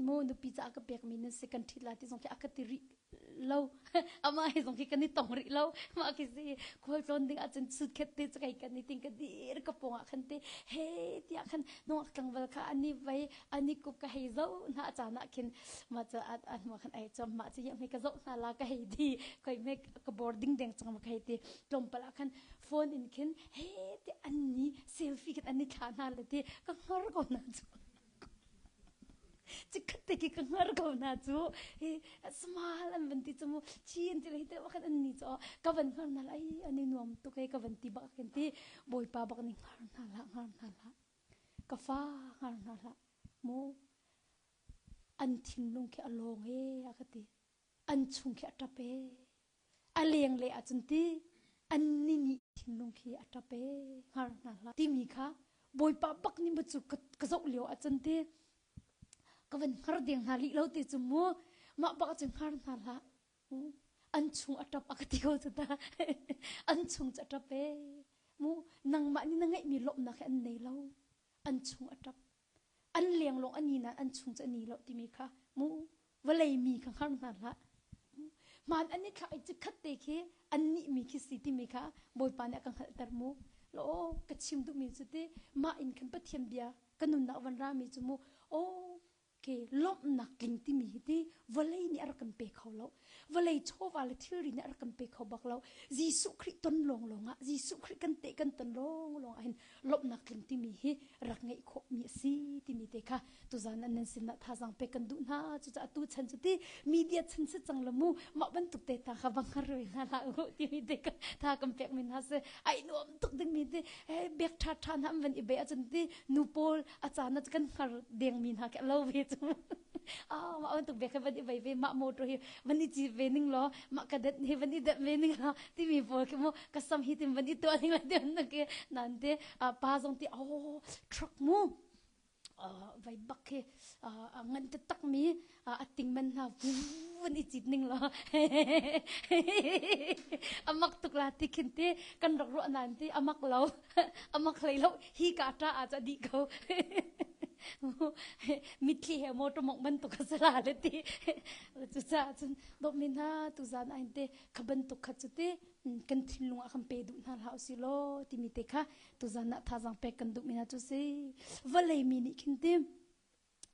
mu nupi ca ka pek mi nan si kan ṭhit la ti zong khi a ka ti rih lo amah he zong khi kan i tong rih lo mah khi si khual tlawn ding ahcun sut khet te kai kan i ting ka dir ka pong ah khan te he tiah khan nungak tlangval kha ani vai ani kup ka hei zo hna caan ah khin mah cu a hnu khan ai chom mah cu yam ka zoh hna la ka hei ti koi me ka boarding deng chang ka hei ti tlawmpal ah khan phone in khin he ti an ni selfie khin an ni thla hna le ti ka hngar ko na cu chikhat te ki ka hngar ko na cu hi small an van ti chu mu chi an ti le hi te khan an ni chu ka van hngar na la ai ani nuam tuk ei ka van ti bak khin ti bawipa bak ni hngar hna la hngar hna la ka fa hngar hna hlah mu An thinlung khi a lawng ee a ka ti. An chung khi a ṭap ee. A lenglei ahcun ti an ni nih thinlung khi a ṭap ee hngar hna hlah timi kha Bawipa bak nih maw cu ka zoh lio ahcun ti ka van hngar deng hna lih lo ti cu mu. Mah bak cu hngar hna hlah. An chung a ṭap a ka ti ko cu ta. An chung cu a ṭap ee. Mu nangmah nih na ngeihmi lawmhnak hi an nei lo. An chung a ṭap. An leng lawng an ni nain an chung cu a ni lo timi kha mu vawlei mi kha hngar hna hlah. Hmaan an i thlak i chikkhat te khi an nih mi khi si timi kha Bawipa nih a ka hngalhter mu. Law ka chim duhmi cu ti mah in khan Pathian bia ka nunnak van rami cu mu aw ke lawmhnak tling timi hi ti vawlei nih a rak kan pe kho lo. Vawlei chawva le thilri nih a rak kan pe kho bak lo. Jesuh Khrih ton lawng lawng ah Jesuh Khrih kan teh kan ton lawng lawng ah hin lawmhnak tling timi hi rak ngeih khawhmi a si timi te kha tuzan an nan sinah thazaang pek kan duh hna. Cucaah tu chan cu ti media chan si cang lo mu mah bantuk te ta kha va hngar ve hna hlah u timi te kha tha kan pek mi hna si. Ai nuam tuk dingmi ti bek ṭha ṭha hna an van i be ahcun ti nu pawl a caan ah kan hngar dengmi hna khi a lo ve cu. Ah mah bantuk bek hi van i vei ve mah motor hi van i cit ve ning law mah ka det hi van i det ve ning law timi pawl khi mu ka sam hi tim van i tuah ning la ti an ke nan te pa zong ti oh truck mu vai bak khi ngan te tak mi a ting man hna vun i cit ning law amak tuk la ti khin ti kan rak ruah nan ti amak lo amak hlei lo hi ka ta a cha di ko mitthli he motor mong bantuk a sala le ti cucaah cun dawtmi hna tuzan ain te kha bantuk kha cu ti kan thinlung ah kan pe duh hna hlah usih law timi te kha tuzan ah thazaang pek kan duhmi hna cu si vawlei mi nih khin ti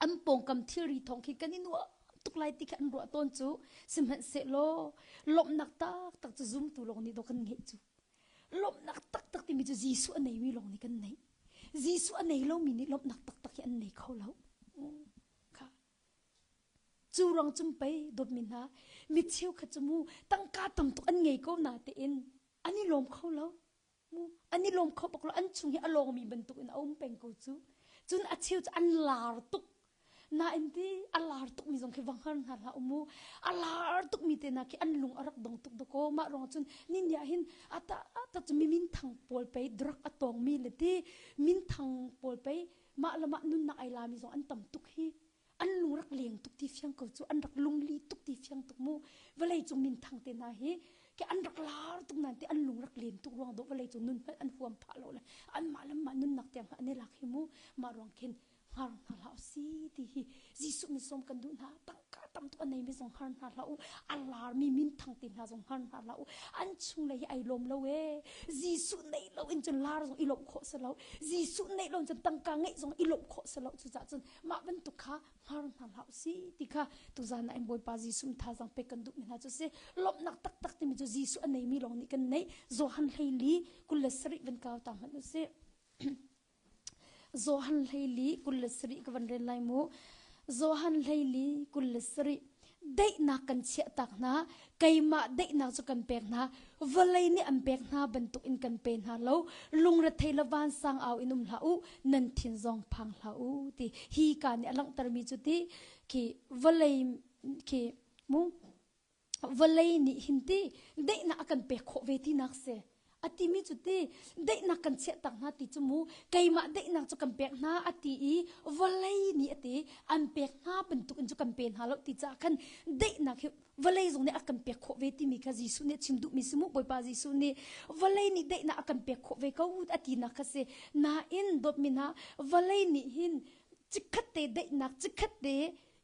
an pawngkam thilri thawng khi kan i nuam tuk lai ti kha an ruah tawn cu sihmanhsehlaw lawmhnak taktak cu zumtu lawng nih dawh kan ngeih cu lawmhnak taktak timi cu Jesuh a neimi lawng nih kan neih Jesuh a nei lomi nih lawmhnak taktak hi an nei kho lo kha cu ruang cum pei dawtmi hna mi cheukhat cu mu tangka tam tuk an ngei ko na tein an i lawm kho lo Mu an i lawm kho bak lo an chung hi a lawngmi bantuk in a um peng ko cu. Cun a cheu cu an lar tuk. Nain ti a lar tukmi zong khi va hngar hna hlah u mu. A lar tukmi te hna khi an lung a rak dong tuk dakaw. Mah ruang cun ni ni ah hin ata ata cu mi minthang pawl pei drug a tawngmi le ti minthang pawl pei mah le mah nunnak ai lami zong an tam tuk hi. An lung rak leng tuk ti fiang ko cu an rak lungli tuk ti fiang tuk mu vawlei cung minthang te hna hi ke an rak lar tuk nan te an lung rak len tuk ruang do vawlei cung nun hmanh an huam phah lo le an mah le mah nunnak tiang an i lak hi mu mah ruang khin hngar hna hlah si ti hi Jesuh min sawm kan duh hna tangka tam tuk a nei mi zong hngar hna hlah u a lar mi minthang te hna zong hngar hna hlah u an chung lei hi ai lawm lo e Jesuh nei lo in cun lar zong i lawmh khawh si lo Jesuh nei lo in cun tangka ngeih zong i lawmh khawh si lo cucaah cun mah bantuk kha hngar hna hlah si ti kha tuzan ah in Bawipa Jesuh thazaang pek kan duhmi hna cu si lawmhnak taktak timi cu Jesuh a neimi lawng nih kan neih Johan hleili 27 van kau ta hmanh u sih Johan hleili 27 ka van rel lai mu Johan hleili 27 daihnak kan chiah tak hna keimah daihnak cu kan pek hna vawlei nih an pek hna bantuk in kan pe hna lo lungrethei le vansang au in um hlah u nan thin zong phang hlah u ti hi ka nih a langhtermi cu ti khi vawlei khi mu vawlei nih hin ti daihnak a kan pek khawh ve tinak si A timi cu ti daihnak kan chiah tak hna ti cu mu keimah daihnak cu kan pek hna a ti i vawlei nih a ti an pek hna bantuk in cu kan pe hna lo ti caah khan daihnak hi vawlei zong nih a kan pek khawh ve timi kha Jesuh nih a chim duhmi si mu Bawipa Jesuh nih vawlei nih daihnak a kan pek khawh ve ko a tinak kha si nain dawtmi hna vawlei nih hin chikkhat te daihnak chikkhat te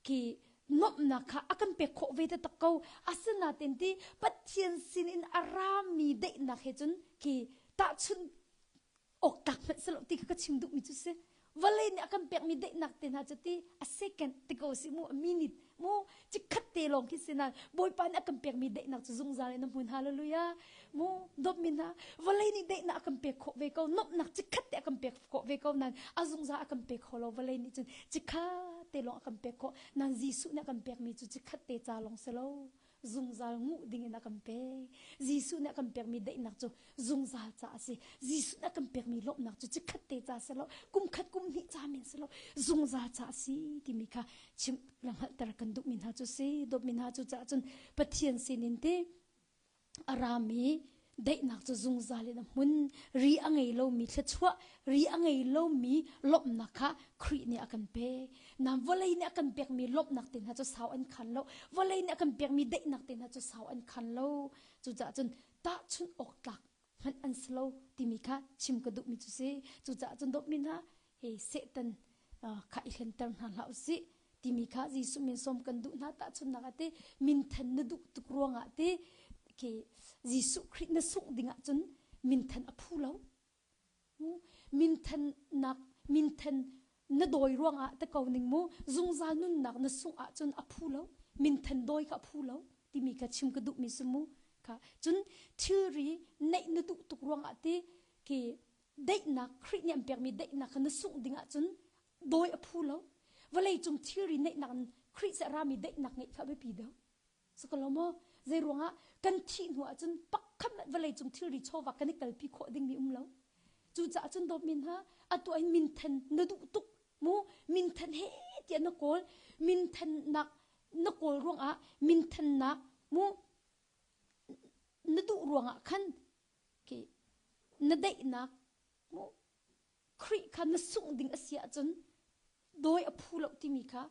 khi nuamhnak kha a kan pek khawh ve taktak ko. Asinain ti Pathian sinin a rami daihnak he cun khi tahchunh awk tlak hmanh si lo ti kha ka chim duhmi cu si. Vawlei nih a kan pekmi daihnak te hna cu ti a second ti ko si mu a minute mu chikkhat te lawng khi si nain Bawipa nih a kan pekmi daihnak cu zungzal in a hmun hallelujah mu dawtmi hna vawlei nih daihnak a kan pek khawh ve ko nuamhnak chikkhat te a kan pek khawh ve ko nain a zungzal a kan pe kho lo vawlei nih cun chikkhat te lawng a kan pek khawh nain Jesuh nih a kan pekmi cu chikkhat te ca lawng si lo zungzal nguh ding in a kan pek Jesuh nih a kan pekmi daihnak cu zungzal ca a si Jesuh nih a kan pekmi lawmhnak cu chikkhat te ca si lo kum khat kum hnih ca men si lo zungzal ca a si timi kha chim le hngalhter kan duhmi hna cu si dawtmi hna cu caah cun Pathian sinin te a rami. Daihnak cu zungzal in a hmun. Ri a ngei lomi thluachuah, ri a ngei lomi lawmhnak kha Khrih nih a kan pek. Nam vawlei nih a kan pekmi lawmhnak te hna cu sau an khan lo. Vawlei nih a kan pekmi daihnak te hna cu sau an khan lo. Cucaah cun tahchunh awk tlak hmanh an si lo timi kha chim ka duhmi cu si. Cucaah cun dawtmi hna, hi Satan kha i hlenter hna hlah usih timi kha Jesuh min sawm kan duh hna tahchunhnak ah te minthan na duh tuk ruangah te khi Jesuh Khrih na sungh ding ahcun minthan a phu lo. Minthannak minthan na dawi ruangah te ko ning mu zungzal nunnak na sungh ahcun a phu lo minthan dawi kha a phu lo timi kha chim ka duhmi si mu kha cun thilri neih na duh tuk ruangah ti ki daihnak Khrih nih an pekmi daihnak kha na sungh ding ahcun dawi a phu lo vawlei cung thilri neihnak in Khrih se rami daihnak ngeih kha biapi deuh Sukalo maw? Zei ruangah kan thih hnu ahcun pakhat vawlei cung thilri chawva kan i kalpi khawh dingmi um lo. Cucaah cun dawtmi hna, atu in minthen na duh tuk mu minthen he tiah na kawl minthennak na kawl ruangah minthennak mu na duh ruangah khan ki na daihnak mu Khrih kha na sungh ding a si ahcun dawi a phu lo timi kha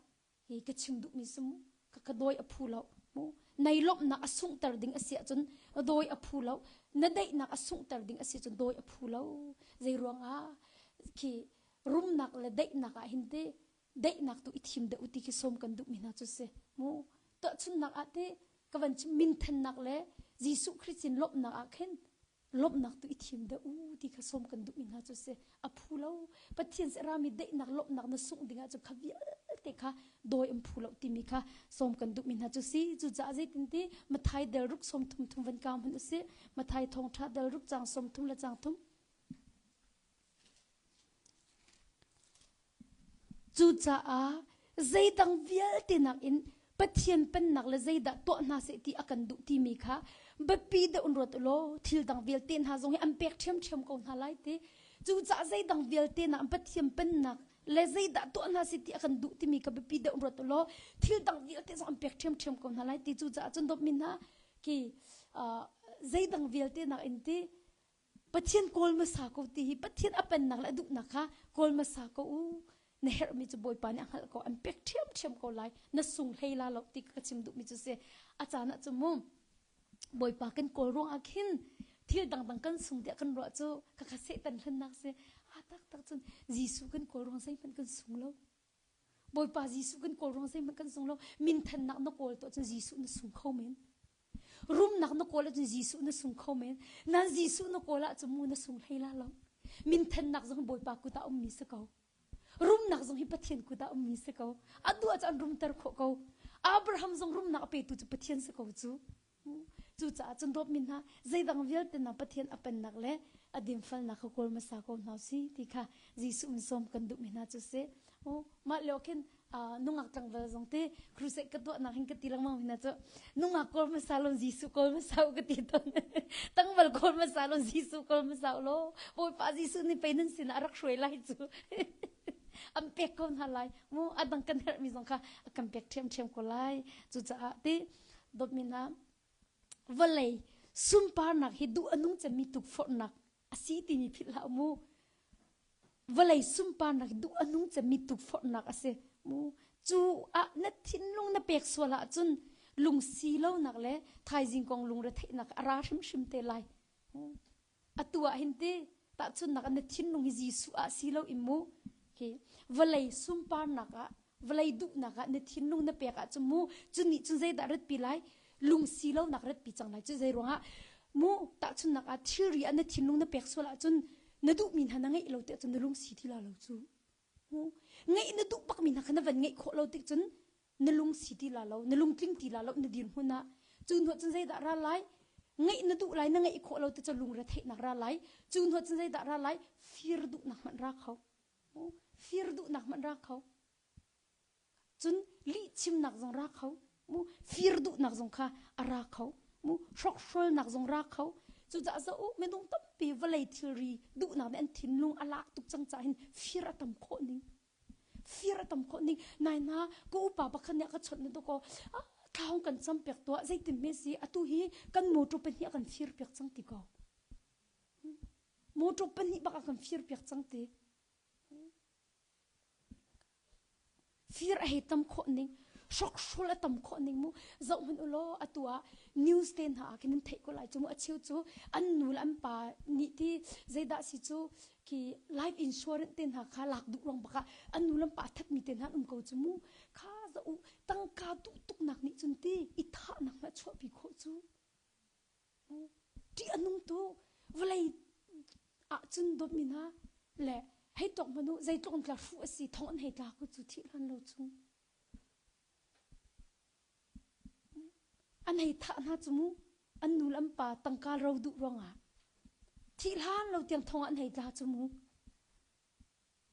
hi ka chim duhmi si mu ka ka dawi a phu lo mu nei lawmhnak a sunghter ding a si ahcun dawi a phu lo na daihnak a sunghter ding a si ahcun dawi a phu lo zei ruangah khi rumnak le daihnak ah hin te daihnak tu i thim deuh ti khi sawm kan duhmi hna cu si mu tahchunhnak ah te ka van chim minthannak le Jesuh Khrist sin lawmhnak ah khin lawmhnak tu i thim deuh u ti kha sawm kan duhmi hna cu si a phu lo Pathian se rami daihnak lawmhnak na sungh dingah cu kha vialte kha dawi an phu lo timi kha sawm kan duhmi hna cu si cucaah zeitin ti Mathai del ruk sawm thum thum van kau hmanh usih Mathai thawngtha del ruk cang sawm thum le cang thum Cucaah zeidang vialte nakin Pathian pennak le zeidah tuah hna seh ti a kan duh timi kha biapi deuh in ruat u law thil dang vialte hna zong hi an pek ṭhiamṭhiam ko hna lai ti. Cucaah zeidang vialte nakin Pathian pennak le zeidah tuah hna seh ti a kan duh timi kha biapi deuh in ruat u law thil dang vialte zong an pek ṭhiamṭhiam ko hna lai ti. Cucaah cun dawtmi hna khi zeidang vialte nakin ti Pathian kawl hmasa ko ti hi Pathian a pennak le a duhnak kha kawl hmasa ko u. Na herhmi cu Bawipa nih a hngalh ko, an pek ṭhiamṭhiam ko lai. Na sung hlei la lo ti ka chim duhmi cu si. A caan ah cu mu Bawipa kan kawl ruangah khin thil dangdang kan sung tiah kan ruah cu khakha Satan hlennak si. A taktak cun Jesuh kan kawl ruang zeihmanh kan sung lo. Bawipa Jesuh kan kawl ruang zeihmanh kan sung lo. Minthannak na kawl tuah cun Jesuh na sung kho men. Rumnak na kawl ahcun Jesuh na sung kho men. Nan Jesuh na kawl ahcun mu na sung hlei la lo. Minthannak zong Bawipa kut ah ummi si ko. Rumnak zong hi Pathian kut ah ummi si ko. A duh ahcun an rumter khawh ko. Abraham zong rumnak a petu cu Pathian si ko cu. Cucaah cun dawtmi hna, zeidang vialte na Pathian a pennak le a dinfalnak kha kawl hmasa ko hna si ti kha Jesuh min sawm kan duhmi hna cu si. Mah lio khin nungak tlangval zong te crusade ka tuahnak hin ka ti lengmang hna cu nungak kawl hmasa lon Jesuh kawl hmasa u ka ti tawn. Tangval kawl hmasa lon Jesuh kawl hmasa u law Bawipa Jesuh nih pei nan sinah a rak hruai lai cu. An pek ko hna lai. Mu a dang kan herhmi zong kha a kan pek ṭhiamṭhiam ko lai. Cucaah ti Dawtmi hna, vawlei sunparnak hi duh a nung cemmi tukforhnak a si timi philh hlah mu. Vawlei sunparnak hi duh a nung cemmi tukforhnak a si mu. Cu ah na thinlung na pek sual ahcun lungsi lonak le thaizing kong lungre theihnak a ra hrimhrim te lai. Atu ah hin ti tahchunhnak ah na thinlung hi Jesuh ah si lo in mu hi vawlei sunparnak ah vawlei duhnak ah na thinlung na pek ahcun mu cu nih cun zeidah ratpi lai lungsi lonak ratpi cang lai cu zei ruangah mu tahchunhnak ah thilri ah na thinlung na pek sual ahcun na duhmi hna na ngeih lo ti ahcun na lungsi ti la lo cu ngeih na duh bakmi hna kha na van ngeih khawh lo tik cun na lung si ti la lo na lungtling ti la lo na dirhmun ah cu hnu cun zeidah ra lai ngeih na duh lai na ngeih khawh lo te cu lungre theihnak ra lai cu hnu cun zeidah ra lai fir duhnak hmanh ra kho fir duhnak hmanh ra kho cun lih chimnak zong ra kho mu fir duhnak zong kha a ra kho mu hrokhrolnak zong ra kho cucaah zo minung tampi vawlei thilri duhnak nih an thinlung a lak tuk cang caah hin fir a tam khawh ning fir a tam khawh ning nai na ka upa pakhat nih a ka chawnh na to ko. Thla hong kan cam piak tuah zeitin hme si atu hi kan motor pahnih a kan fir piak cang ti ko. Motor pahnih bak a kan fir piak cang ti. Fir a hei tam khawh ning, hrokhrol a tam khawh ning mu. Zoh hmanh u law atu ah news te hna ah khin nan theih ko lai cu mu. A cheu cu an nu le an pa nih ti zeidah si cu khi life insurance te hna kha lak duh ruang bak ah an nu le an pa a thatmi te hna an um ko cu mu. Kha zoh u tangka duh tuknak nih cun ti i thahnak hmanh a chuahpi khawh cu. Ṭih a nung tu vawlei ah cun dawtmi hna le hei tuak hmanh u zeitluk in tla hruh a si thong an hei tla ko cu thih hlan lo chung an hei thah hna cu mu an nu le an pa tangka ro duh ruangah thih hlan lo tiang thong an hei tla cu mu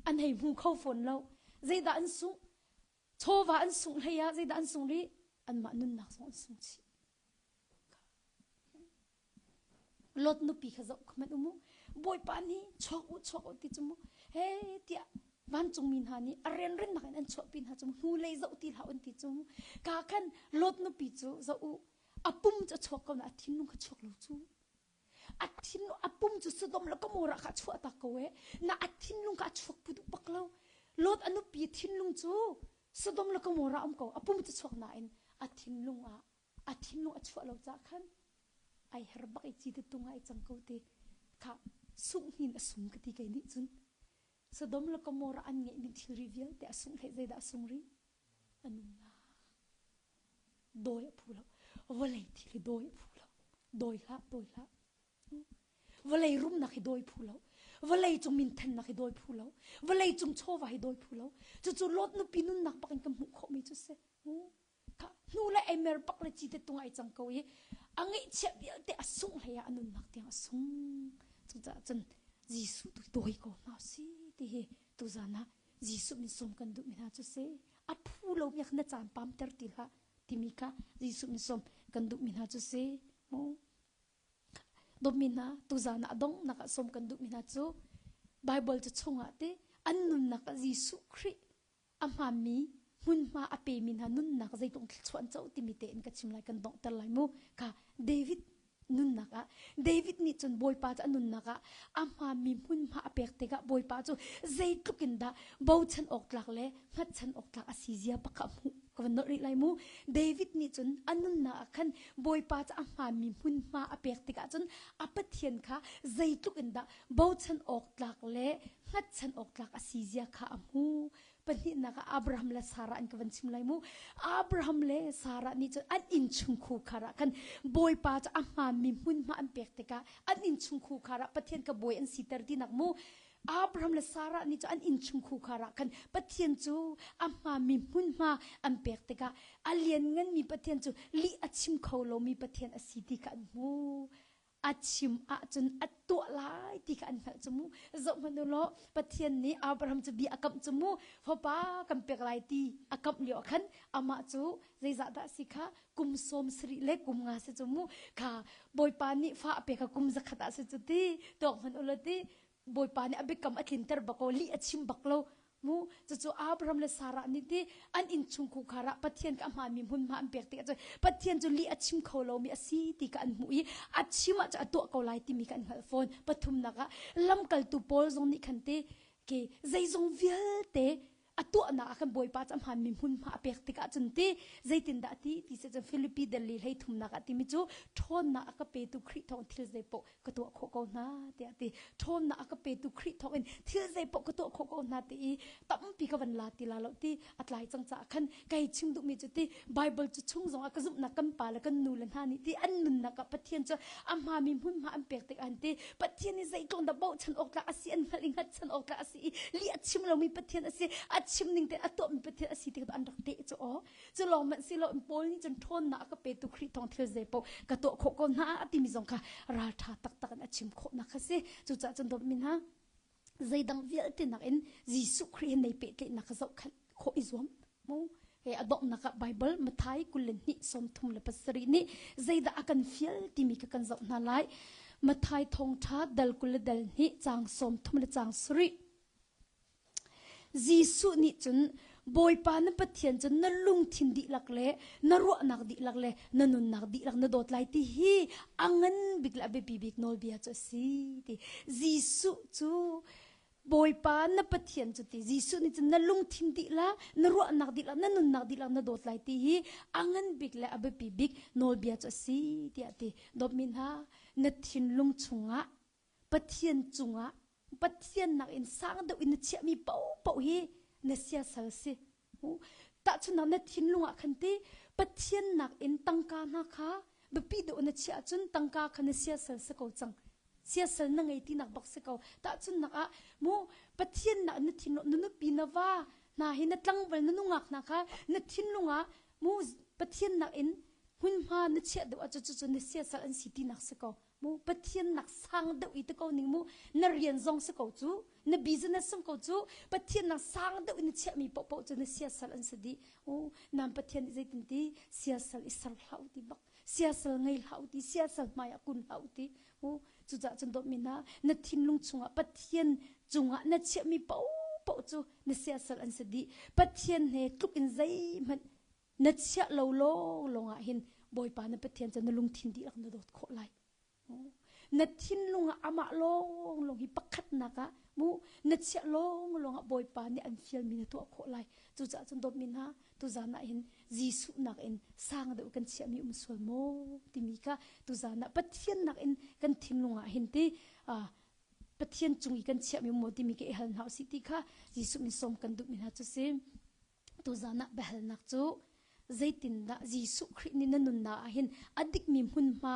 an hei hmu kho fawn lo zeidah an sungh chawva an sungh hlei ah zeidah an sung rih anmah nunnak zong an sung chih Lot nupi kha zoh hmanh u mu. Bawipa nih chuak u chuak u ti cu mu. He tiah vancungmi hna nih a rianrinnak in an chuahpi hna cu mu. Hnulei zoh ti hlah un ti cu mu. Ka khan Lot nupi cu zoh u. A pum cu a chuak ko na a thinlung kha chuak lo cu. A thinlung a pum cu Sodom le Gomorrah kha a chuah tak ko e. Na a thinlung kha a chuak pu duh bak lo. Lot a nupi thinlung cu Sodom le Gomorrah um ko. A pum cu chuak nain a thinlung ah a thinlung a chuah lo cah khan ai her bak i ci te tung ai cang ko ti kha sunghnin a sung ka ti kei nih cun Sodom le Gomorrah an ngeihmi thilri vialte a sung hlei zeidah a sung rih a nunnak dawi a phu lo vawlei thil hi dawi a phu lo dawi hlah dawi hlah vawlei rumnak hi dawi phu lo vawlei cung minthennak hi dawi phu lo vawlei cung chawva hi dawi phu lo cucu Lot nupi nunnak bak in kan hmuh khawhmi cu si hnu le eimer bak le ci te tung ai cang ko i a ngeihchiah vialte a sungh hlei ah a nunnak tiang a sung cucaah cun Jesuh tu dawi ko hna si ti hi tuzan ah Jesuh min sawm kan duhmi hna cu si a phu lo mi na caan pam ter ti hlah timi kha Jesuh min sawm kan duhmi hna cu si mu dawtmi hna tuzan ah donghnak ah sawm kan duhmi hna cu Bible cu chungah te an nunnak ah Jesuh Khrih a hmaanmi hmunhma a pemi hna nunnak zeitluk thluachuah an co timi tein ka chim lai kan donghter lai mu kha David nunnak ah David nih cun Bawipa cu a nunnak ah a hmaanmi hmunhma a pek tikah Bawipa cu zeitluk in dah bochan awk tlak le hngatchan awk tlak a si zia pakha hmuh ka van nolh rih lai mu David nih cun a nunnak ah khan Bawipa cu a hmaanmi hmunhma a pek tikah cun a Pathian kha zeitluk in dah bochan awk tlak le hngatchan awk tlak a si zia kha a hmu. Pahnihnak ah Abraham le Sarah an ka van chim lai mu. Abraham le Sarah nih cun an innchungkhur khar ah khan Bawipa cu a hmaanmi hmunhma an pek tikah an innchungkhur khar ah Pathian ka bawi an siter tinak mu. Abraham le Sarah nih cun an innchungkhur khar ah khan Pathian cu a hmaanmi hmunhma an pek tikah a liannganmi Pathian cu lih a chim kho lomi Pathian a si ti kha an hmu. A chim ahcun a tuah lai ti kha an hngalh cu mu. Zoh hmanh u law Pathian nih Abraham cu bia a kamh cu mu. Fapa kan pek lai ti a kamh lio ah khan amah cu zeizah dah si kha kum 70 le kum nga si cu mu. Kha Bawipa nih fa a pek kha kum zakhat ah si cu ti tuak hmanh u law ti Bawipa nih a biakam a tlinter bak ko lih a chim bak lo mu cucu Abraham le Sarah nih ti an innchungkhar khar ah Pathian ka hmaanmi hmunhma an pek tikah cun Pathian cu lih a chim kho lomi a si ti kha an hmuh i a chim ah cun a tuah ko lai timi kha an hngalh fawn pathumnak ah lamkaltu Paul zong nih khan ti ke zeizong vialte a tuahnak ah khan Bawipa cu a hmaanmi hmunhma a pek tikah cun ti zeitindah ti ti seh cun Filipi delli hlei thumnak ah timi cu ṭhawnnak a ka petu Khrih thawng thil zeipaoh ka tuah khawh ko hna tiah ti ṭhawnnak a ka petu Khrih thawng in thil zeipaoh ka tuah khawh ko hna ti i tampi ka van la ti la lo ti a tlai cang caah khan kai chim duhmi cu ti Bible cu chung zong ah ka zumhnak kan pa le kan nu le hna nih ti an nunnak ah Pathian cu a hmami hmunhma an pek tik an ti Pathian nih zeitluk dah bochan awk tlak a si an hngalh i hngatchan awk tlak a si i lih a chim lomi Pathian a si a chim ning te a tuahmi Pathian a si ti an rak teh cu aw cu lawng hmanh si lo Paul nih cun ṭhawnnak a ka petu Khrih thawng thil zeipaoh ka tuah khawh ko hna a timi zong kha ralṭha taktak in a chim khawhnak kha si cucaah cun dawtmi hna zeidang vialte nakin Jesuh Khrih he nei pehtlaihnak kha zohkhenh khawh i zuam mu he a donghnak ah Bible Matthai 22 37 nih zeidah a kan fial timi kha kan zoh hna lai Matthai thawngṭha dal 20 le dal hnih caang 30 le caang sarih Jesuh nih cun. Bawipa na Pathian cu na lungthin dihlak le na ruahnak dihlak le na nunnak dihlak na dawt lai ti hi a ngan bik le a biapi bik nawlbia cu a si ti. Jesuh cu Bawipa na Pathian cu ti Jesuh nih cun na lungthin dihlak, na ruahnak dihlak, na nunnak dihlak na dawt lai ti hi a ngan bik le a biapi bik nawlbia cu a si tiah ti. Dawtmi hna, na thinlung chungah Pathian cungah Pathian nakin sang deuh in na chiahmi paohpaoh hi na siasal si. Tahchunhnak na thinlung ah khan ti Pathian nakin tangka hna kha biapi deuh na chiah ahcun tangka kha na siasal si ko cang. Siasal na ngei tinak bak si ko. Tahchunhnak ah mu Pathian nak na thinlung na nupi na va hna hi na tlangval na nungak hna kha na thinlung ah mu Pathian nakin hmunhma na chiah deuh ahcun cucu na siasal an si tinak si ko. Mu Pathian nak sang deuh i ti ko ning mu na rian zong si ko cu na business zong ko cu Pathian nak sang deuh in na chiahmi paohpaoh cu na siasal an si dih u nan Pathian nih zeitin ti siasal i ser hlah u ti bak siasal ngei hlah u ti siasal hmai ah kun hlah u ti u cucaah cun dawtmi hna na thinlung chungah Pathian cungah na chiahmi paohpaoh cu na siasal an si dih Pathian he tluk in zeihmanh na chiah lo lawnglawng ah hin Bawipa na Pathian cu na lungthin dihlak na dawt khawh lai. Na thinlung ah amah lawnglawng hi pakhatnak ah mu na chiah lawnglawng ah Bawipa nih an fialmi na tuah khawh lai. Cucaah cun dawtmi hna tuzan ah hin Jesuh nakin sang deuh kan chiahmi um sual maw timi kha tuzan ah Pathian nakin kan thinlung ah hin ti Pathian cung i kan chiahmi um maw timi ka i hal hna usih ti kha Jesuh min sawm kan duhmi hna cu si. Tuzan ah biahalnak cu zeitindah Jesuh Khrih nih na nunnak ah hin a dikmi hmunhma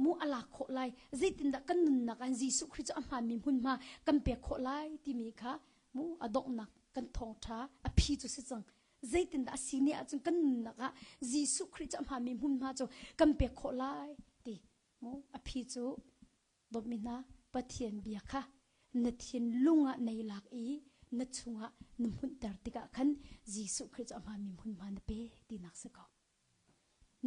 mu a lak khawh lai zeitindah kan nunnak ah Jesuh Khrih cu a hmaanmi hmunhma kan pek khawh lai timi kha mu a donghnak kan thawngṭha a phi cu si cang zeitindah a si ne ahcun kan nunnak ah Jesuh Khrih cu a hmaanmi hmunhma cu kan pek khawh lai ti mu a phi cu Dawtmi hna, Pathian bia kha na thinlung ah nei lak i na chungah na hmunhter tikah khan Jesuh Khrih cu a hmaanmi hmunhma na pe tinak si ko.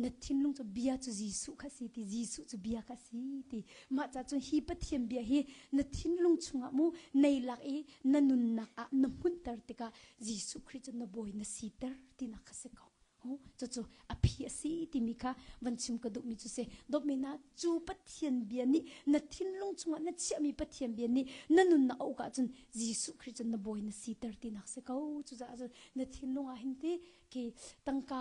Na thinlung cu bia cu Jesuh kha si ti, Jesuh cu bia kha si ti. Mah ca cun hi Pathian bia hi na thinlung chungah mu nei lak i na nunnak ah na hmunhter tikah Jesuh Khrih cu na bawi na siter tinak kha si ko. Cucu a phi a si timi kha van chim ka duhmi cu si. Dawtmi hna, cu Pathian bia nih na thinlung chungah na chiahmi Pathian bia nih na nunnak a uk ahcun Jesuh Khrih cu na bawi na siter tinak si ko. Cucaah cun na thinlung ah hin ti khi tangka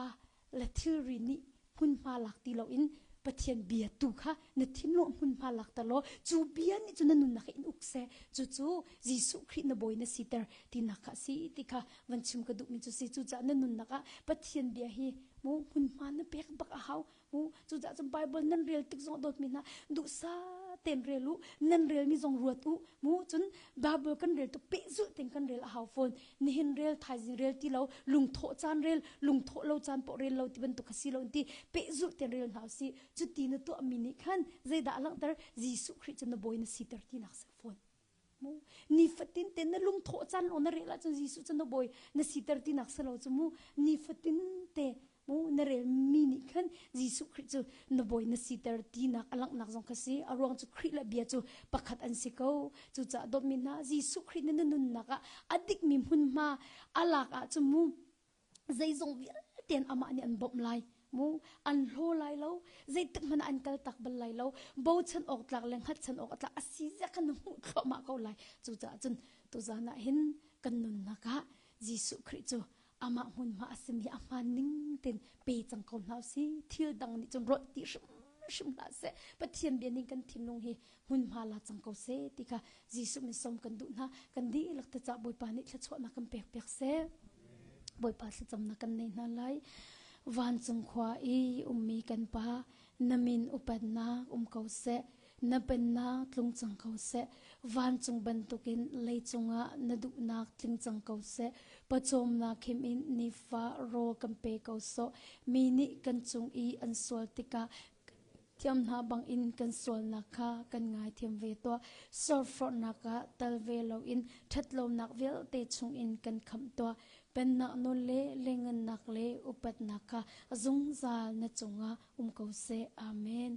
le thilri nih hmunhma lak ti loin Pathian bia tu kha na thinlung hmunhma lakter law cu bia nih cun na nunnak in uk seh. Cucu Jesuh Khrih na bawi na siter tinak kha a si ti kha van chim ka duhmi cu si. Cucaah na nunnak ah Pathian bia hi mu hmunhma na pek bak a hau. Mu cucaah cun Bible nan rel tik zong dawtmi hna duhsah tein rel u, nan relmi zong ruat u. Mu cun Bible kan rel tuk pehzulh tein kan rel a hau fawn. Nihin rel, thaizing rel ti lo, lungthawh caan rel, lungthawh lo caan poh rel lo ti bantuk kha si lo ti pehzulh tein rel hna usih. Cuti na tuahmi nih khan zeidah a langhter? Jesuh Khrih cu na bawi na siter tinak si fawn. Mu nifatin te na lungthawh caan lawng na rel ahcun Jesuh cu na bawi na siter tinak si lo cu mu nifatin te mu na relmi nih khan Jesuh Khrih cu na bawi na siter tinak a langhnak zong kha si a ruang cu Khrih le bia cu pakhat an si ko cucaah dawtmi hna Jesuh Khrih nih na nunnak ah a dikmi hmunhma a lak ahcun mu zeizong vialte in amah nih an bawmh lai mu an hlaw lai lo zeitik hmanh ah an kal tak bal lai lo bochan awk tlak le hngatchan awk tlak a si zia khan na hmuh thluahmah ko lai cucaah cun tuzan ah hin kan nunnak ah Jesuh Khrih cu amah hmunhma a simi a hmaan ning tein pe cang ko hna usih thil dang nih cun rawt ti hrimhrim hlah seh Pathian bia ning kan thinlung hi hmunhma la cang ko seh ti kha Jesuh min sawm kan duh hna kan dihlak te cah Bawipa nih thluachuahnak kan pek piak seh Bawipa thlacamnak kan nei hna lai vancung khua i ummi kan pa na min upatnak um ko seh na pennak tlung cang ko seh vancung bantukin leicung ah na duhnak tling cang ko seh pawcawmnak him in nifa rawl kan pe ko sawh mi nih kan cung i an sual tikah thiam hna bangin kan sualnak kha kan ngaithiam ve tuah sorforhnak ah tal ve loin ṭhatlonak vialte chungin kan khamh tuah pennak nawl le lengannak le upatnak kha zungzal na cungah um ko seh amen.